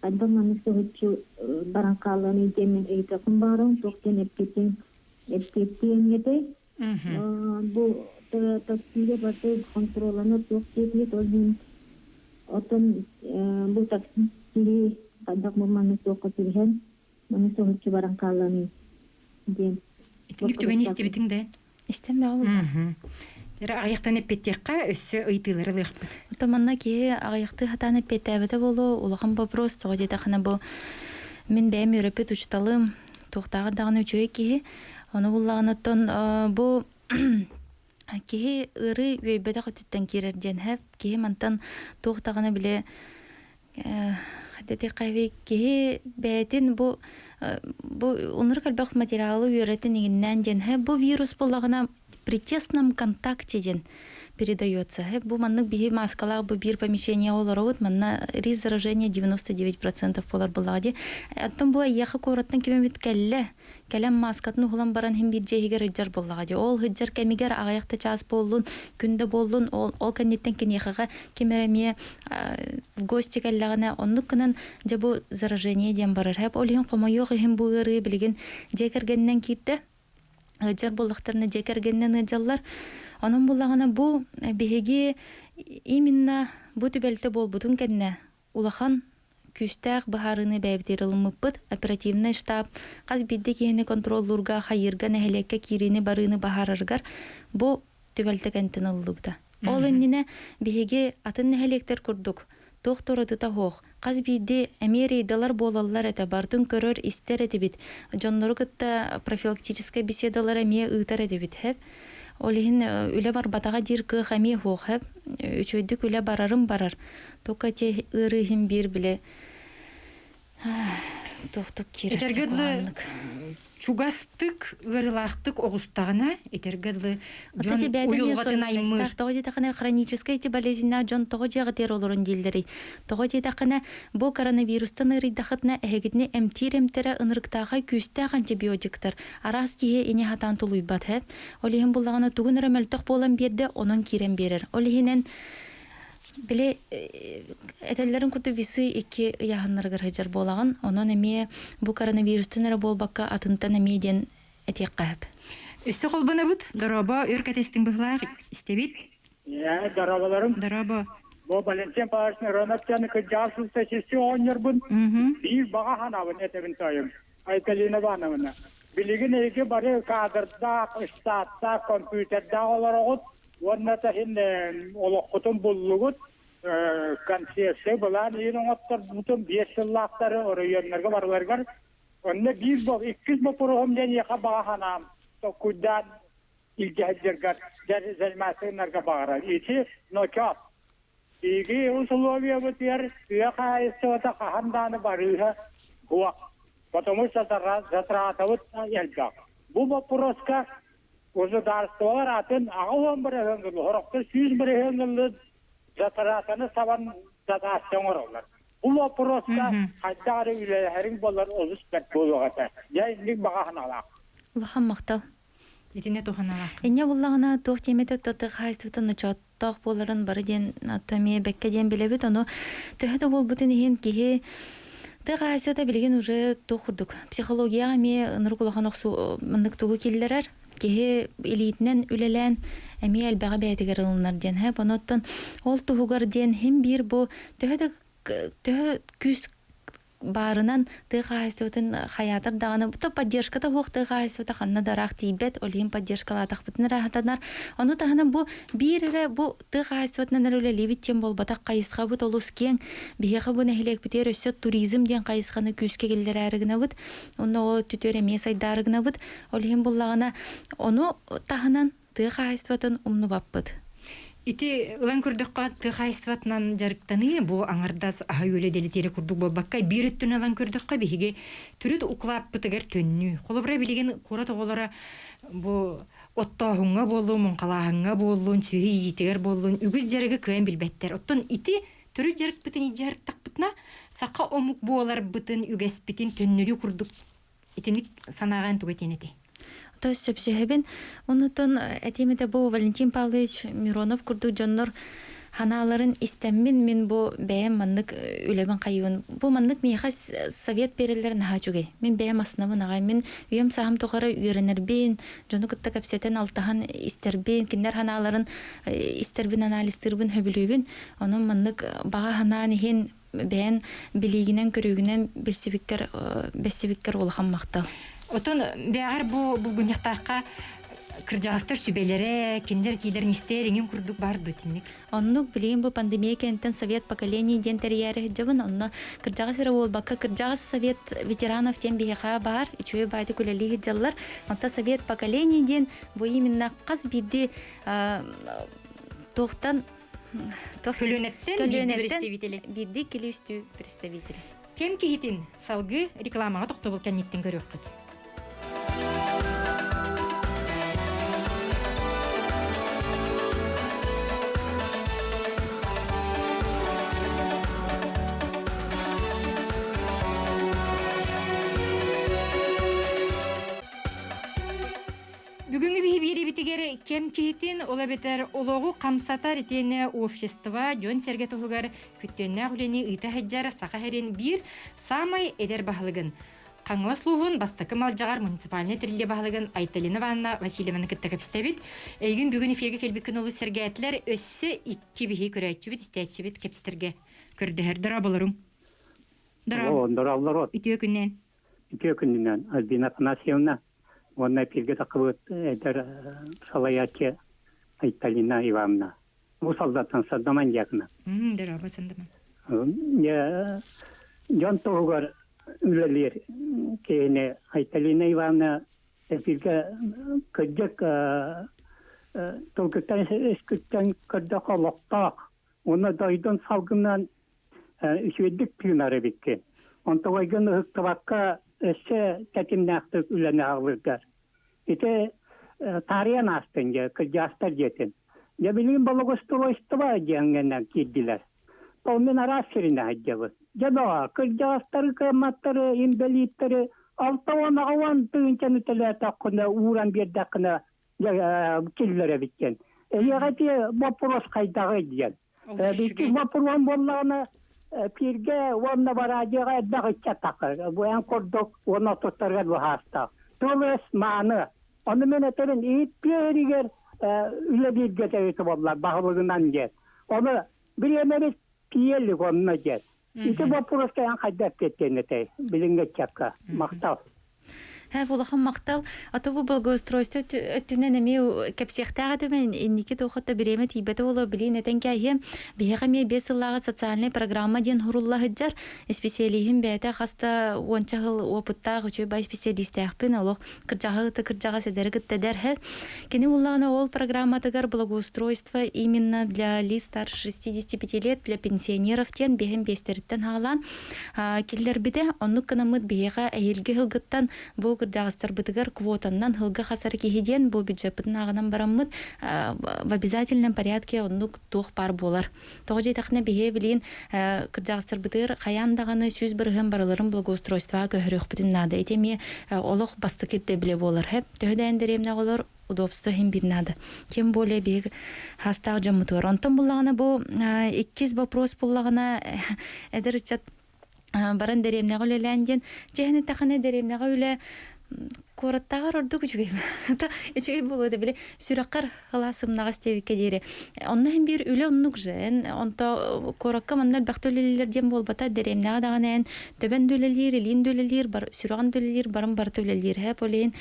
хайдах маннык соһуччу баран хаалланый диэммин ыйытыахпын баҕарабын, туох диэн эппитин эппиэттиэҥ этэй? Бу таксига барыта хонтуруолланар туох диэтигит, ол иһин оттон бу такси киһи хайдах бу маннык туохха түбэһэн, маннык соһуччу баран хаалланый диэн. Итинник түгэни истибитиҥ да? Истэн бөҕө буолла. Эрэ аҕыйахтан эппиэттиэххэ, өссө ыйытыылары ылыахпыт. Оттон манна киһи аҕыйахтыы сатаан эппиэттээбэтэ буолуо, улахан вопрос тоҕо диэтэххинэ бу мин бэйэм үөрэппит учууталым туохтааҕар даҕаны үчүгэй киһи. Ону буллаҕына оттон бу киһи ыарыы үөйбэтэх өттүттэн киирэр диэн һэп. Киһи мантан туох даҕаны били Хатытыххави киһи бэйэтин бу бу унур элбэх материалы үөрэтин иҥиннээн диэн бу вирус буоллаҕына при тесном контакте диэн передается. Бу маннык биһи маскалаах бу биир помещение олоробут манна риск заражения 99% буолар буоллаҕа дии. Оттон бу эйиэхэ куораттан кимэбит кэллэ Кэлэн мааскатын уһулан баран иһин биир дьиэ иһигэр ыдьар буоллаҕа дии. Ол ыдьар кэмигэр аҕыйах да чаас буоллун, күн да буоллун, ол, ол кэнниттэн киниэхэҕэ ким эрэ эмиэ в гости кэллэҕинэ, оннук гынан дьэ бу заражение диэн барар. Ол иһин хомойуох иһин бу ыарыы билигин дьиэ кэргэнинэн киирдэ. Ыалдьар буоллахтарына дьиэ кэргэнинэн ыалдьаллар. Онон буллаҕына бу биһиги именно бу түбэлтэ буолбутун кэннэ улахан күүстээх быһаарыыны бэйэбитигэр ылыммыппыт. Оперативнай штаб хас биирдии киһини контроллуурга, хайыырга, нэһилиэккэ киириини-барыыны быһаарарыгар бу түбэлтэ кэнтэн ылыллыбыта. Ол иннинэ биһиги атын нэһилиэктэр курдук туох да уратыта суох. Хас биирдии эмиэ рейдалар буолаллар этэ, барытын көрөр, истэр этибит. Дьоннору кытта профилактическай беседалары эмиэ ыытар этибит. Ол иһин үлэ барбатаҕа диир кыах эмиэ суох. Үчүгэйдик үлэ барарын барар. Только те ыарыы иһин биир бile туохтук киирэр Этэргэ дылы чугастык, ыарыылаахтык оҕустаҕына, этэргэ дылы дьон уйулҕатын аймыыр. Тоҕо диэтэххинэ хроническай эти болезньнаах дьон тоҕо дьиэҕитигэр олорон дииллэрий? Тоҕо диэтэххинэ бу коронавирустан ыарыйдаххытына эһигитини эмтиир эмтэрэ ынырыктаахай күүстээх антибиотиктар араас киһи ини хатаан тулуйбат һэ. Ол иһин буллаҕына тугун эрэ мөлтөх буолан биэрдэ, онон киирэн биэрэр. Ол иһинэн. Били этэллэрин курдук весы икки ыйааһыннарыгар сылдьар буолаҕын. Онон эмиэ бу коронавирустан эрэ буолбакка атынтан эмиэ диэн этиэххэ сөп. Өссө холбонобут. Дорообо, өр кэтэстиҥ быһылаах истэбит. Дорооболорум. Дорообо. Бу Валентин Павлович Миронов диэн кырдьаҕас сүүсчэ оҕонньорбун биир баҕа санаабын этэбин тойум Айталина Ивановна. Билигин эһиги бары кадрдаах, штаттаах, компьютердаах олороҕут уонна таһин олоххутун буллугут. Концепция былаан иһин оҥотторбутум 5 сыллаахтары оройуоннарга барыларыгар. Онно биир иккис боппуруоһум диэн эйиэхэ баҕа санаам толкуйдаан илдьэ сылдьаргар заниматься баҕарар. Ити ночоот. Биһиги усулуобуйабытыгар тыа хаһаайыстыбата хаһан даҕаны барыыһа суох. Потому что затратабыт элбэх. Бу боппуруоска государстволар атын 80 бырыһыан ыллы, сорохтор 100 бырыһыан ыллы затратаны сабан датация оҥороллор. Бу боппуруоска хайдах эрэ үлэлэһэриҥ буоллар олус бэрт буолуох этэ. Дьэ, инник баҕа санаалаах. Улахан махтал. Итиннэ туһаналаах. Инньэ буллаҕына туох диэмэтэ тыа хаһаайыстыбата ночооттоох буоларын бары диэн эмиэ бэккэ диэн билэбит. Ону төһө да буолбутун иһин киһи тыа хаһаайыстыбата билигин уже туох курдук психологияҕа эмиэ ынырык улахан охсуу маннык тугу киллэрэр. Киһи илиитинэн үлэлээн эмиэ элбэҕи бэйэтигэр ылынар диэн һэ. Оттон ол туһугар диэн хим биир бу төһө да төһө күүс баарынан тыа хаһаайыстыбатын хайаатар даҕаны то поддержката суох тыа хаһаайыстыбата ханна да ыраах тиийбэт, ол иһин поддержкалаатахпытын ыраахатанар. Ону таһынан бу биир эрэ бу тыа хаһаайыстыбатынан эрэ үлэлиибит диэн буолбатах, хайысхабыт олус киэҥ. Биһиэхэ бу нэһилиэкпитигэр өссө туризм диэн хайысханы күүскэ киллэрээри гынабыт. Онно ол өттүтүгэр эмиэ сайдаары гынабыт. Ол иһин буллаҕына ону таһынан тыа хаһаайыстыбатын умнубаппыт. Ити ылан көрдөххө, тыа хаһаайыстыбатынан дьарыктаныы бу аҥардас аһа-үөлэ дэлэтиэрэ курдук буолбакка, биир өттүнэн ылан көрдөххө, биһиги төрүт укулааппытыгар төннүү. Холобура, билигин куорат оҕолоро бу оттооһуҥҥа буоллун, муҥхалааһыҥҥа буоллун, сүөһү иитигэр буоллун, үгүс дьарыгы кыайан билбэттэр. Оттон ити төрүт дьарыкпытын дьарыктахпытына, саха омук буоларбытын, үгэспитин төннөрүү курдук итинник санааҕа эн тугу этиэн этэй? То сөпсөһөбүн. Онутун этиим этэ бу Валентин Павлович Миронов курдук дьоннор ханааларын истэммин мин бу бэйэм маннык үлэбин хайыбын. Бу маннык миэхэ совет береллер наһаа үчүгэй. Мин бэйэм аснабын аҕай. Мин үйэм саһам тухары үөрэнэрбин, дьону кытта кэпсэтэн алтаһан истэрбин, кинилэр ханааларын истэрбин, анализтыырбын хөбүлүүбүн. Онон маннык баҕа ханаан иһин бэйэн билиигинэн-көрүүгүнэн билсибиккэр бэссибиккэр улахан махтал. Отон бэҕэр бу булгунньахтаахха кырдьаҕастар сүбэлэрэ, кинилэр этиилэрин истээр иҥин курдук баар дуо итинник? Оннук билигин бу пандемия кэнниттэн совет поколений диэн тэрийээри сылдьабын. Онно кырдьаҕас эрэ буолбакка кырдьаҕас совет ветеранов диэн биһиэхэ баар үчүгэй баайдык үлэлии сылдьаллар. Онтон совет поколений диэн бу именно хас биирдии туохтан Көлүөнэттэн биирдии представители. Биирдии килүүстүү представители. Кэм киһитин салгыы рекламаҕа тохтобул кэнниттэн көрүөххүт. Бүгүҥҥү биһи биэриибитигэр кэм киһитин, ол эбэтэр олоҕу хамсатар итиэннэ общество, дьон-сэргэ туһугар күттүөннээх үлэни ыыта сылдьар Саха сирин биир саамай эдэр баһылыгын, Хаҥалас улууһун бастакы Малдьаҕар муниципальнай тэриллии баһылыгын Айталина Ивановна Васильеваны кытта кэпсэтэбит. Эйигин бүгүн эфиргэ кэлбиккин олус сэргээтилэр. Өссө икки биһи көрөөччүбүт, истээччибит кэпсэтэргэ көрдөһөр. Дорооболоруҥ. Дорообо. Дорооболору. Үтүө күннээн. Үтүө күнүнэн, Альбина Афанасьевна уонна эфиргэ тахсыбыт эдэр салайааччы Айталина Ивановна. Бу солдаттан Сардаман дьиакына. Дорообо, Сандаман. Дьон туһугар үлэлиир киһини Айталина Ивановна эфиргэ кырдьык тылгыттан өскүттэн көрдөххө олохтоох уонна дойдун салгынан үчүгэйдик тыынар эбиккин. Онтугайгын ыһыктыбакка өссө тэтимнээхтик үлэни аҕалыргар. Ити таарыйан аастын дьэ, кырдьаастар дьиэтин. Дьэ билигин благоустройство диэҥҥэнэн киирдилэр. Ол мин араас сиринэ сылдьабын. Дьэ доҕоор, кырдьаҕастары, кыамматтары, инбэлииттэри 60 тыһыынчаны төлөөтөххүнэ, ууран биэрдэххинэ киллэрэбит диэн. Эйиэхэ ити боппуруос хайдаҕый диэн. Икки боппуруон буоллаҕына пииргэ уонна бараадьыаҕа элбэх ыччат таххар. Бу эн курдук уонна отуттарыгар быһаастаах. Тыл-өс мааны. Ону мин этэрин ииппиэригэр үлэлииргэ тэбитэ буоллар баһылыгынан диэн. Ону бириэмэбит тиийэлик онно диэн. Ити боппуруоска эн хайдах эппиэттиэн этэй билиҥҥи ыччакка? Махтал. Улахан махтал. Ато бу благоустройство өттүнэн эмиэ кэпсиэхтээх этим инники туохата бириэмэ тиийбэтэ буолуо билиин этэн кээһиэм. Биһиэхэ эмиэ 5 сыллааҕы социальнай программа диэн хурулла сылдьар. Исписэлииһим бэйэтэ хас да уонча сыл опыттаах үчүгэй бай специалистээхпин олох кырдьаҕаһы кытта кырдьаҕас эдэри кытта эдэр Кини уллаҕына ол программатыгар благоустройство именно для лиц старше 65 лет для пенсионеров диэн биэһин биэстэриттэн хаалаан киллэрбитэ. Оннук гынаммыт биһиэхэ эһиилги сылгыттан бу кырдьаҕастарбытыгар квотаннан сылга хасар киһи диэн бу бюджеппытын ааҕынан бараммыт в обязательном порядке оннук туох баар буолар. Тоҕо диэтэххинэ биһиэ билигин кырдьаҕастарбытыгар хайаан даҕаны 100% барыларын благоустройствоҕа көһөрүөхпүтүн наада. Ити эмиэ олох бастакы ирдэбилэ буолар. Төһө да дэриэбинэ оҕолор удобство иһин биир наада. Тем более биһиги хаастаах дьоммутугар. Онтон буллаҕына бу иккис вопрос буллаҕына эдэр ыччат баран дэриэбинэҕэ үлэлээн диэн дьиэһин эттэххинэ дэриэбинэҕэ үлэ куораттааҕар ордук үчүгэй үчүгэй буолуо да били сүрэххэр халаа сымнаҕас диэбиккэ диэри онно иһин биир үлэ оннук же эн онто куоракка манна элбэхтэ үлэлииллэр диэн буолбата дэриэбинэҕэ даҕаны эн төбөн да үлэлиир илиин да үлэлиир бар сүрэҕин да үлэлиир барын барыта үлэлиир һэ ол иһин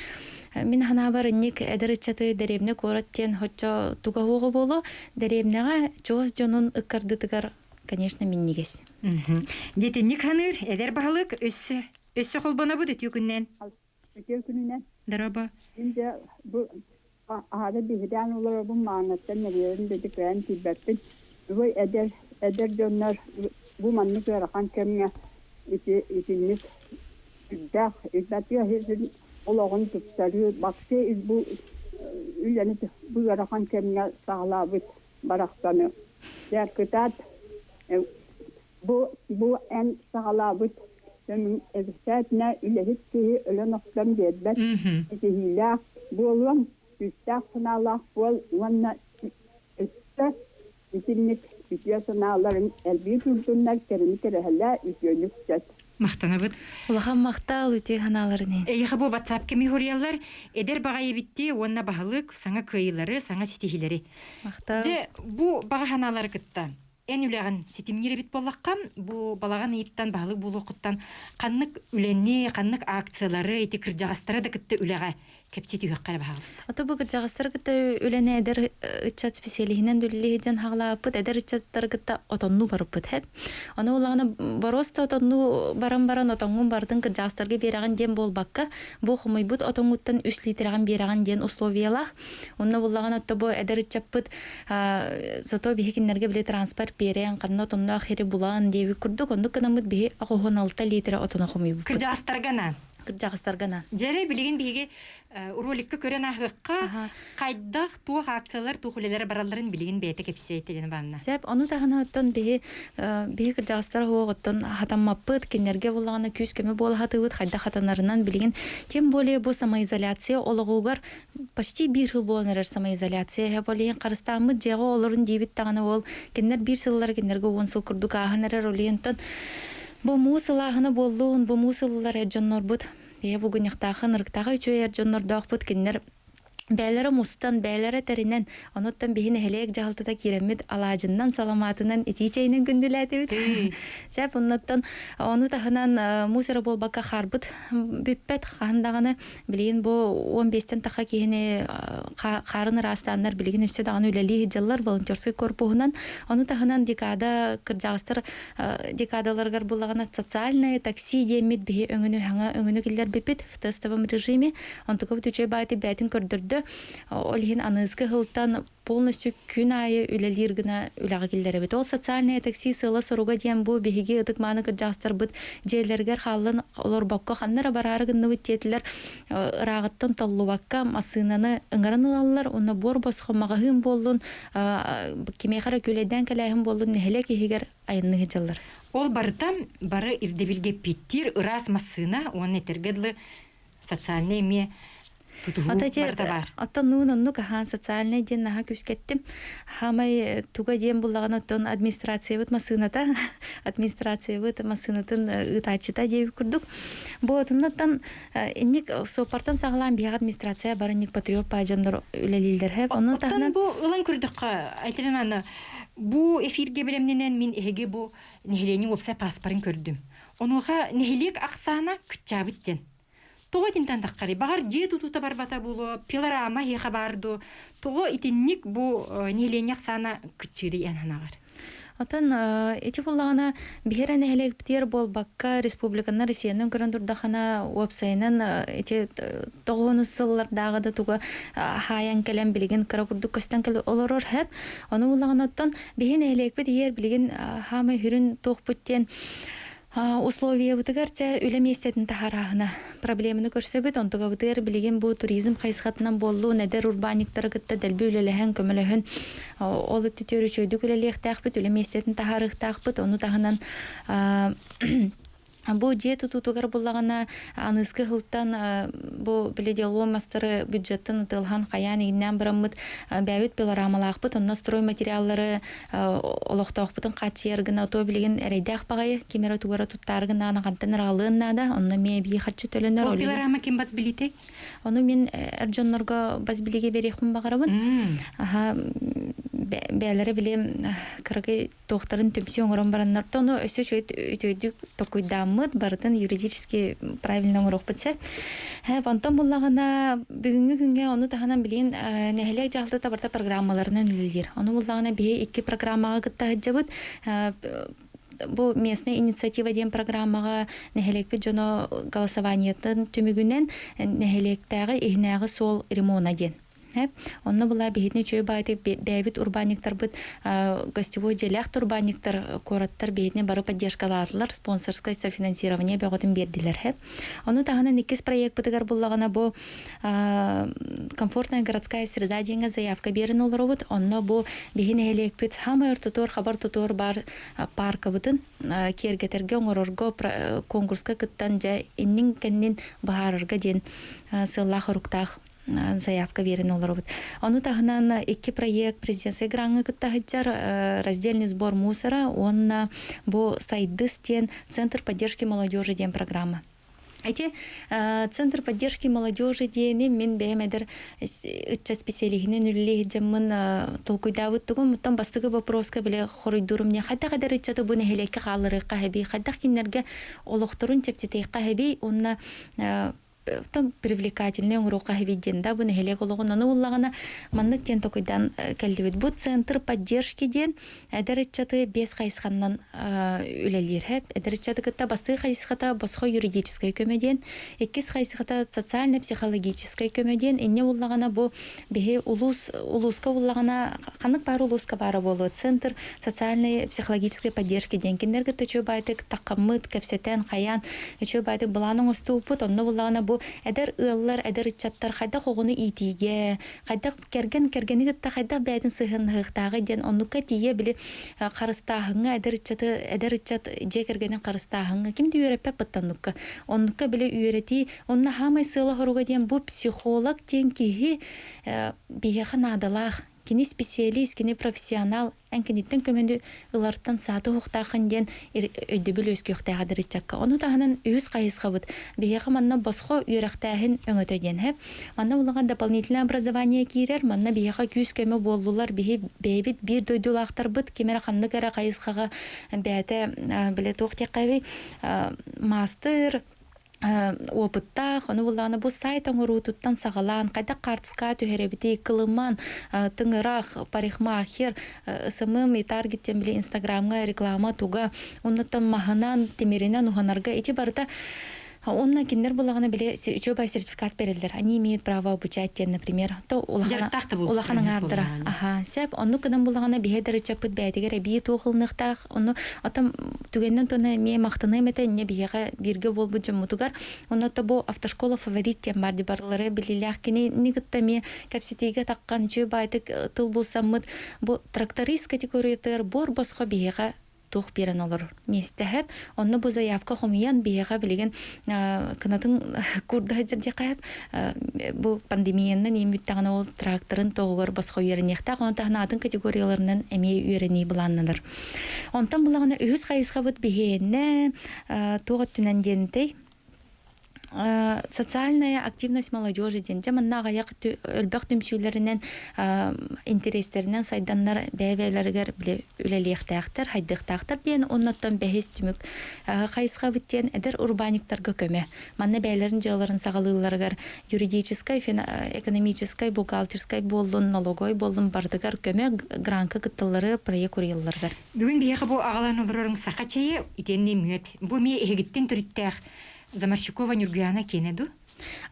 мин санаабар инник эдэр ыччаты дэриэбинэ куорат диэн хоччо туга уоҕа буолуо дэриэбинэҕэ чугас дьонун ыккардытыгар конечно, минньигэс. Дьитинник ханыыр эдэр баһылык өссө өссө холбонобут үтүө күннэн. Үтүө күнүнэн. Дороба. Мин бу аһара биһирээн олоробун маанаттан нэрийэрин да кыайан тиийбэппин. Бу эдэр эдэр дьоннор бу маннык ыарахан кэмҥэ ити итинник үрдээх үрдэтиэ иһин олоҕун тупсарыы баксы бу үлэни бу ыарахан кэмҥэ саҕалаабыт барахсаны дьэ кытаат бу бу эн саҕалаабыт эбисээтинэ үлэһит киһи өлөн охтон биэрбэт ситиһиилээх буолуоҥ күүстээх санаалаах буол уонна өссө итинник үтүө санааларын элбии турдуннар кэрэни кэрэһэлээ үтүөнү үксэт Махтанабыт. Улахан махтал үтүө санааларын иһин. Эйиэхэ бу WhatsApp кэми хоруйаллар эдэр баҕайы битти уонна баһылык саҥа кыайыылары, саҥа ситиһиилэри. Махтал. Дьэ, бу баҕа санаалары кытта эн үлэҕин ситимниир эбит буоллахха, бу балаҕан ыйыттан баһылык буолуоххуттан ханнык үлэни, ханнык акциялары, ити кырдьаҕастары да кытта үлэҕэ кэпсии түһүөххэ эрэ баһаалыста. Ото бу кырдьаҕастары кытта үлэни эдэр ыччат специалиһинэн үлэлии сылдьан хаҕалаабыппыт, эдэр ыччаттары кытта отоннуу барыппыт һэп. Ону улаҕана боруоста отоннуу баран баран отоҥҥун барытын кырдьаҕастарга биэрэҕин диэн буолбакка, бу хомуйбут отоҥҥуттан үс лиитэрэҕин биэрэҕин диэн условиялаах. Онно буллаҕына отто бу эдэр ыччаппыт зато биһи кинилэргэ били транспорт биэрэн, ханна отонноох сири булан диэбит курдук, оннук гынаммыт биһи 86 лиитэрэ отону хомуйбуппут. Кырдьаҕастарга анаан. Кырдьаҕастарга анаан. Дьэрэ билигин биһиги роликка көрөн ааһыахха хайдах туох акциялар туох үлэлэр баралларын билигин бэйэтэ кэпсиэ Елена Ивановна. Сөп, ону таһынан оттон биһи биһи кырдьаҕастар оттон хатаммаппыт, кинилэргэ буллаҕына күүс-көмө буола сатыыбыт, хайдах хатанарынан билигин тем более бу самоизоляция олоҕугар почти биир сыл буолан эрэр самоизоляция ол иһин харыстааммыт дьиэҕэ олорун диибит даҕаны ол кинилэр биир сыллара кинилэргэ 10 сыл курдук ааһан эрэр ол иһинтэн бу муус ылааһына буоллун бу муус ыллар эр дьоннорбут бэйэ бугунньахтаахын ырыктааҕы үчүгэй эр дьоннордоохпут кинилэр бээлэрэ мустан, бээлэрэ тэринэн, онуттан биһи нэһилиэк дьаһалтата киирэммит алаадьыннан, саламаатынан итии чэйинэн күндүлээтибит. Сөп, оннуттан ону таһынан муус эрэ буолбакка хаарбыт бүппэт хаһан даҕаны билигин бу 15-тэн таха киһини хаарын ыраастааннар билигин өссө даҕаны үлэлии сылдьаллар волонтерскай корпуһунан. Ону таһынан декада кырдьаҕастар декадаларыгар буллаҕына социальное такси диэммит биһи өҥөнү хаҥа өҥөнү киллэрбиппит в тестовом режиме. Онтукабыт үчүгэй баайты бээтин көрдөрдө. Ол иһин аныгыскы сылтан полностью күн аайы үлэлиир гына үлэҕэ киллэрэбит. Ол социальное такси сыала-соруга диэн бу биһиги ытык-мааны кырдьаҕастарбыт дьиэлэригэр хааллан олорбокко ханна эрэ бараары гынныбыт диэтилэр ырааҕыттан толлубакка массыынаны ыҥыран ылаллар уонна буор босхо маҕаһыын буоллун кимиэхэ эрэ күлэйдээн кэлээһин буоллун нэһилиэк иһигэр айанныы сылдьаллар. Ол барыта бары ирдэбилгэ эппиэттиир ыраас массыына уонна этэргэ дылы социальнай эмиэ. Тутуһуу барыта баар. Оттон нуун оннук аһаан социальнай диэн наһаа күскэттим. Хаамай туга диэн буллаҕына оттон администрациябыт массыыната, администрациябыт массыынатын ыытааччыта диэбит курдук. Бу отуннаттан инник суоппартан саҕалаан биһиэхэ администрация бары инник патриот паадьаннар үлэлииллэр хэп. Онон таһынан бу ылан көрдөххө, Айталина бу эфиргэ бэлэмнэнэн мин эһиги бу нэһилиэнньэ уопсай паспорын көрдүм. Онуоха нэһилиэк ахсаана кыччаабыт диэн. Тоҕо итинтэн таххарый? Баҕар дьиэ тутуута барбата буолуо, пилорама эһиэхэ баар дуо? Тоҕо итинник бу нэһилиэнньэ ахсаана кыччыырый эн санааҕар? Отон ити буллаҕына биһиэрэ нэһилиэкпитигэр буолбакка республиканан Россиянан көрөн турдахына уопсайынан ити тоҕуһунус сыллардааҕы да туга хаайан кэлэн билигин кыра курдук көстөн кэлэ олорор хэп. Ону буллаҕына оттон биһи нэһилиэкпит иһэр билигин хаамай хүрүн туохпут диэн Условиябытыгар чэ үлэ миэстэтин таһаарааһына проблеманы көрсөбүт. Онтугабытыгар билигин бу туризм хайысхатынан буоллун, эдэр урбаанньыктары кытта дэлби үлэлэһэн, көмөлөһөн ол өттүтүөр үчүгэйдик үлэлиэхтээхпит, үлэ миэстэтин таһаарыахтаахпыт. Ону таһынан бу дьиэ тутуутугар буллаҕына аныыскы сылтан бу били диалог мастары бюджеттан ытылһан хайаан игиннээн бараммыт бэйэбит пилорамалаахпыт онно стройматериаллары олохтоохпутун хааччыйар гына то билигин эрэйдээх баҕайы ким эрэ тугара туттаары гынаана хантан ыраалыан наада онно эмиэ эбии харчы төлөнөр ол пилорама ким бас билитэй ону мин эр дьоннорго бас билигэ бериэхпин баҕарабын аха бээлэрэ били кыракый туохтарын түмсүү оҥорон бараннар ону өссө үчүгэй үтүөдүк токуйдааммыт барытын юридически правильно оҥоруохпут сөп онтон буллаҕына бүгүҥҥү күҥҥэ ону таһынан билигин нэһилиэк дьаһалтата барыта программаларынан үлэлиир ону буллаҕына биһи икки программаҕа кытта сылдьабыт бу местная инициатива диэн программаҕа нэһилиэкпит дьоно голосованиетын түмүгүнэн нэһилиэктээҕи иһинээҕи суол ремона диэн Онно була биһитини үчүгэй баайтык бэйэбит урбаанньыктарбыт гостевой дьиэлээх урбаанньыктар куораттар биһитини бары поддержкалаатылар, спонсорское софинансирование бөҕөтүн биэрдилэр. Ону таһынан иккис проекпытыгар буллаҕына бу комфортная городская среда диэҥҥэ заявка биэрэн олоробут. Онно бу биһи нэһилиэкпит самай ортотуор хабар тутуор бар паркабытын киэргэтэргэ оҥорорго конкурска кыттан дьэ иннин кэннин быһаарарга диэн сыаллаах-соруктаах заявка биэрэн олоробут. Ону таһынан икки проект президентскэй граҥҥа кытта сылдьар раздельный сбор мусора уонна бу Сайдыс диэн Центр поддержки молодежи диэн программа. Эти Центр поддержки молодежи диэни мин бэйэм эдэр ыччат специалиһинэн үлэлии сылдьаммын толкуйдаабыт тугум. Оттон бастакы вопроска бile хоруйдуурум не хайдах эдэр ыччаты бу нэһилиэккэ хаалларыахха хэбий, хайдах кинилэргэ олохторун чэпчэтиэххэ хэбий уонна там привлекательный оҥоруохха хэбит диэн да бу нэһилиэк олоҕун ону буллаҕына маннык диэн токуйдаан кэллибит бу центр поддержки диэн эдэр ыччаты биэс хайысханнан үлэлиир хэп эдэр ыччаты кытта бастыы хайысхата босхо юридическай көмө диэн иккис хайысхата социально-психологическай көмө диэн инньэ буллаҕына бу биһи улуус улууска буллаҕына ханнык баар улууска баара буолуо центр социальной психологической поддержки диэн кинилэр кытта үчүгэй баайтык таххаммыт кэпсэтэн хайаан үчүгэй баайтык былаан оҥостууппут онно буллаҕына бу эдэр ыаллар эдэр ыччаттар хайдах оҕону иитиигэ хайдах кэргэн кэргэни кытта хайдах бэйэтин сыһыаннаһыахтааҕый диэн оннукка тиийэ били харыстааһыҥҥа эдэр ыччаты эдэр ыччат дьиэ кэргэнин харыстааһыҥҥа ким да үөрэппэт быттаннукка оннукка били үөрэтии онно хаамай сыала-соруга диэн бу психолог диэн киһи биһиэхэ наадалаах кини специалист, кини профессионал, эн киниттэн көмөнү ылартан сааты уһуктааххын диэн өйдөбүл үөскүөхтээх эдэр ыччакка. Ону таһынан үһүс хайысхабыт биһиэхэ манна босхо үөрэхтээһин өҥөтө диэн һэ. Манна улахан дополнительное образование киирэр, манна биһиэхэ күүс-көмө буоллулар, биһи бэйэбит биир дойдулаахтарбыт ким эрэ ханнык эрэ хайысхаҕа бэйэтэ бile туох диэххэ маастыр, опыттаах, ону буллаҕына бу сайт оҥоруутуттан саҕалаан, хайдах хаартыскаҕа түһэрэбитий, кылыман, тыҥырах, парикмахер, СММ и таргет диэн били инстаграмҥа реклама туга, оннуттан маһынан, тимиринэн уһанарга ити барыта Онно кинилэр булаҕына били үчүгэй сертификат берэллэр. Они имеют право обучать диэн, например. То улахан улахан аҥаардара. Аха, сеп оннук гынан булаҕына биһэ дырычаппыт бэйэтигэр эбии туох ылыныахтаах. Ону отом түгэннэн туна эмиэ махтаныам этэ инньэ биһиэхэ бииргэ буолбут дьоммутугар. Онно бу автошкола фаворит диэн бар барылары билиилээх кинини кытта эмиэ кэпсэтиигэ таххан үчүгэй баайтык тыл булсаммыт бу тракторист категориятыгар буор босхо биһиэхэ. туох биэрэн олорор миэстэһэп. Онно бу заявка хомуйан биһиэхэ билигин кынатын курда сылдьар диэххэ бу пандемиянан иин бүттэҕинэ ол тракторын тоҕугар босхо үөрэниэхтээх, ону таһынан атын категорияларынан эмиэ үөрэнии былааннанар. Онтон булаҕына үһүс хайысхабыт биһиэнэ туох өттүнэн диэнтэй социальная активность молодежи диэн дьэ манна аҕыйах өлбөх түмсүүлэринэн интэриэстэринэн сайданнар бэйэ-бэйэлэригэр били үлэлиэхтээхтэр, хайдыахтаахтар диэн оннуттан бэһис түмүк хайысхабыт диэн эдэр урбаанньыктарга көмө. Манна бэйэлэрин дьыалаларын саҕалыылларыгар юридическай, экономическай, бухгалтерскай буоллун, налоговай буоллун барытыгар көмө гранка кытталлары проект уруйалларыгар. Бүгүн биһиэхэ бу аҕалан олорорум саха чэйэ итиэннэ мүөт. Бу эмиэ эһигиттэн төрүттээх Заморщикова Нюргуяна киэнэ ду?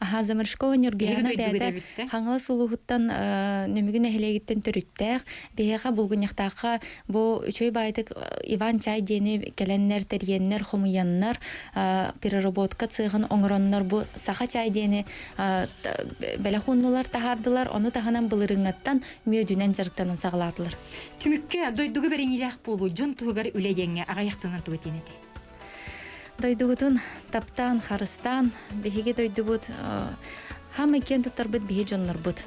Аха, Заморщикова Нюргуяна бэйэтэ Хаҥалас улууһуттан Нөмүгү нэһилиэгиттэн төрүттээх. Биһиэхэ Булгунньахтаахха бу үчүгэй баайдык Иван Чай диэни кэлэннэр, тэрийэннэр, хомуйаннар, переработка цехын оҥороннор бу саха чай диэни бэлэх ууннулар, таһаардылар. Ону таһынан былырыыҥҥаттан мүөдүнэн дьарыктанан саҕалаатылар. Түмүккэ дойдуга бэриниилээх буолуу дьон туһугар үлэ диэҥҥэ аҕыйахтанан тугу этиэн этэй? Дойдугутун таптаан, харыстаан, биһиги дойдубут хаамай киэн туттарбыт биһи дьоннорбут.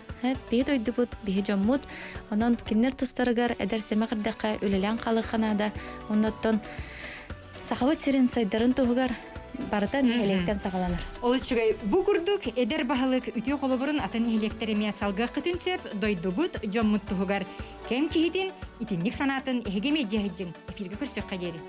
Биһи дойдубут, биһи дьоммут. Онон кинилэр тустарыгар эдэр сэмэх эрдэххэ үлэлээн хаалыахха наада. Оннуттан Сахабыт сирин сайдарын туһугар барыта нэһилиэктэн саҕаланар. Ол үчүгэй. Бу курдук эдэр баһылык үтүө холобурун атын нэһилиэктэр эмиэ салгыаххытын сөп, дойдубут, дьоммут туһугар кэм киһитин итинник санаатын эһиги эмиэ дьиһэйдьиҥ. Эфиргэ көрсүөххэ диэри.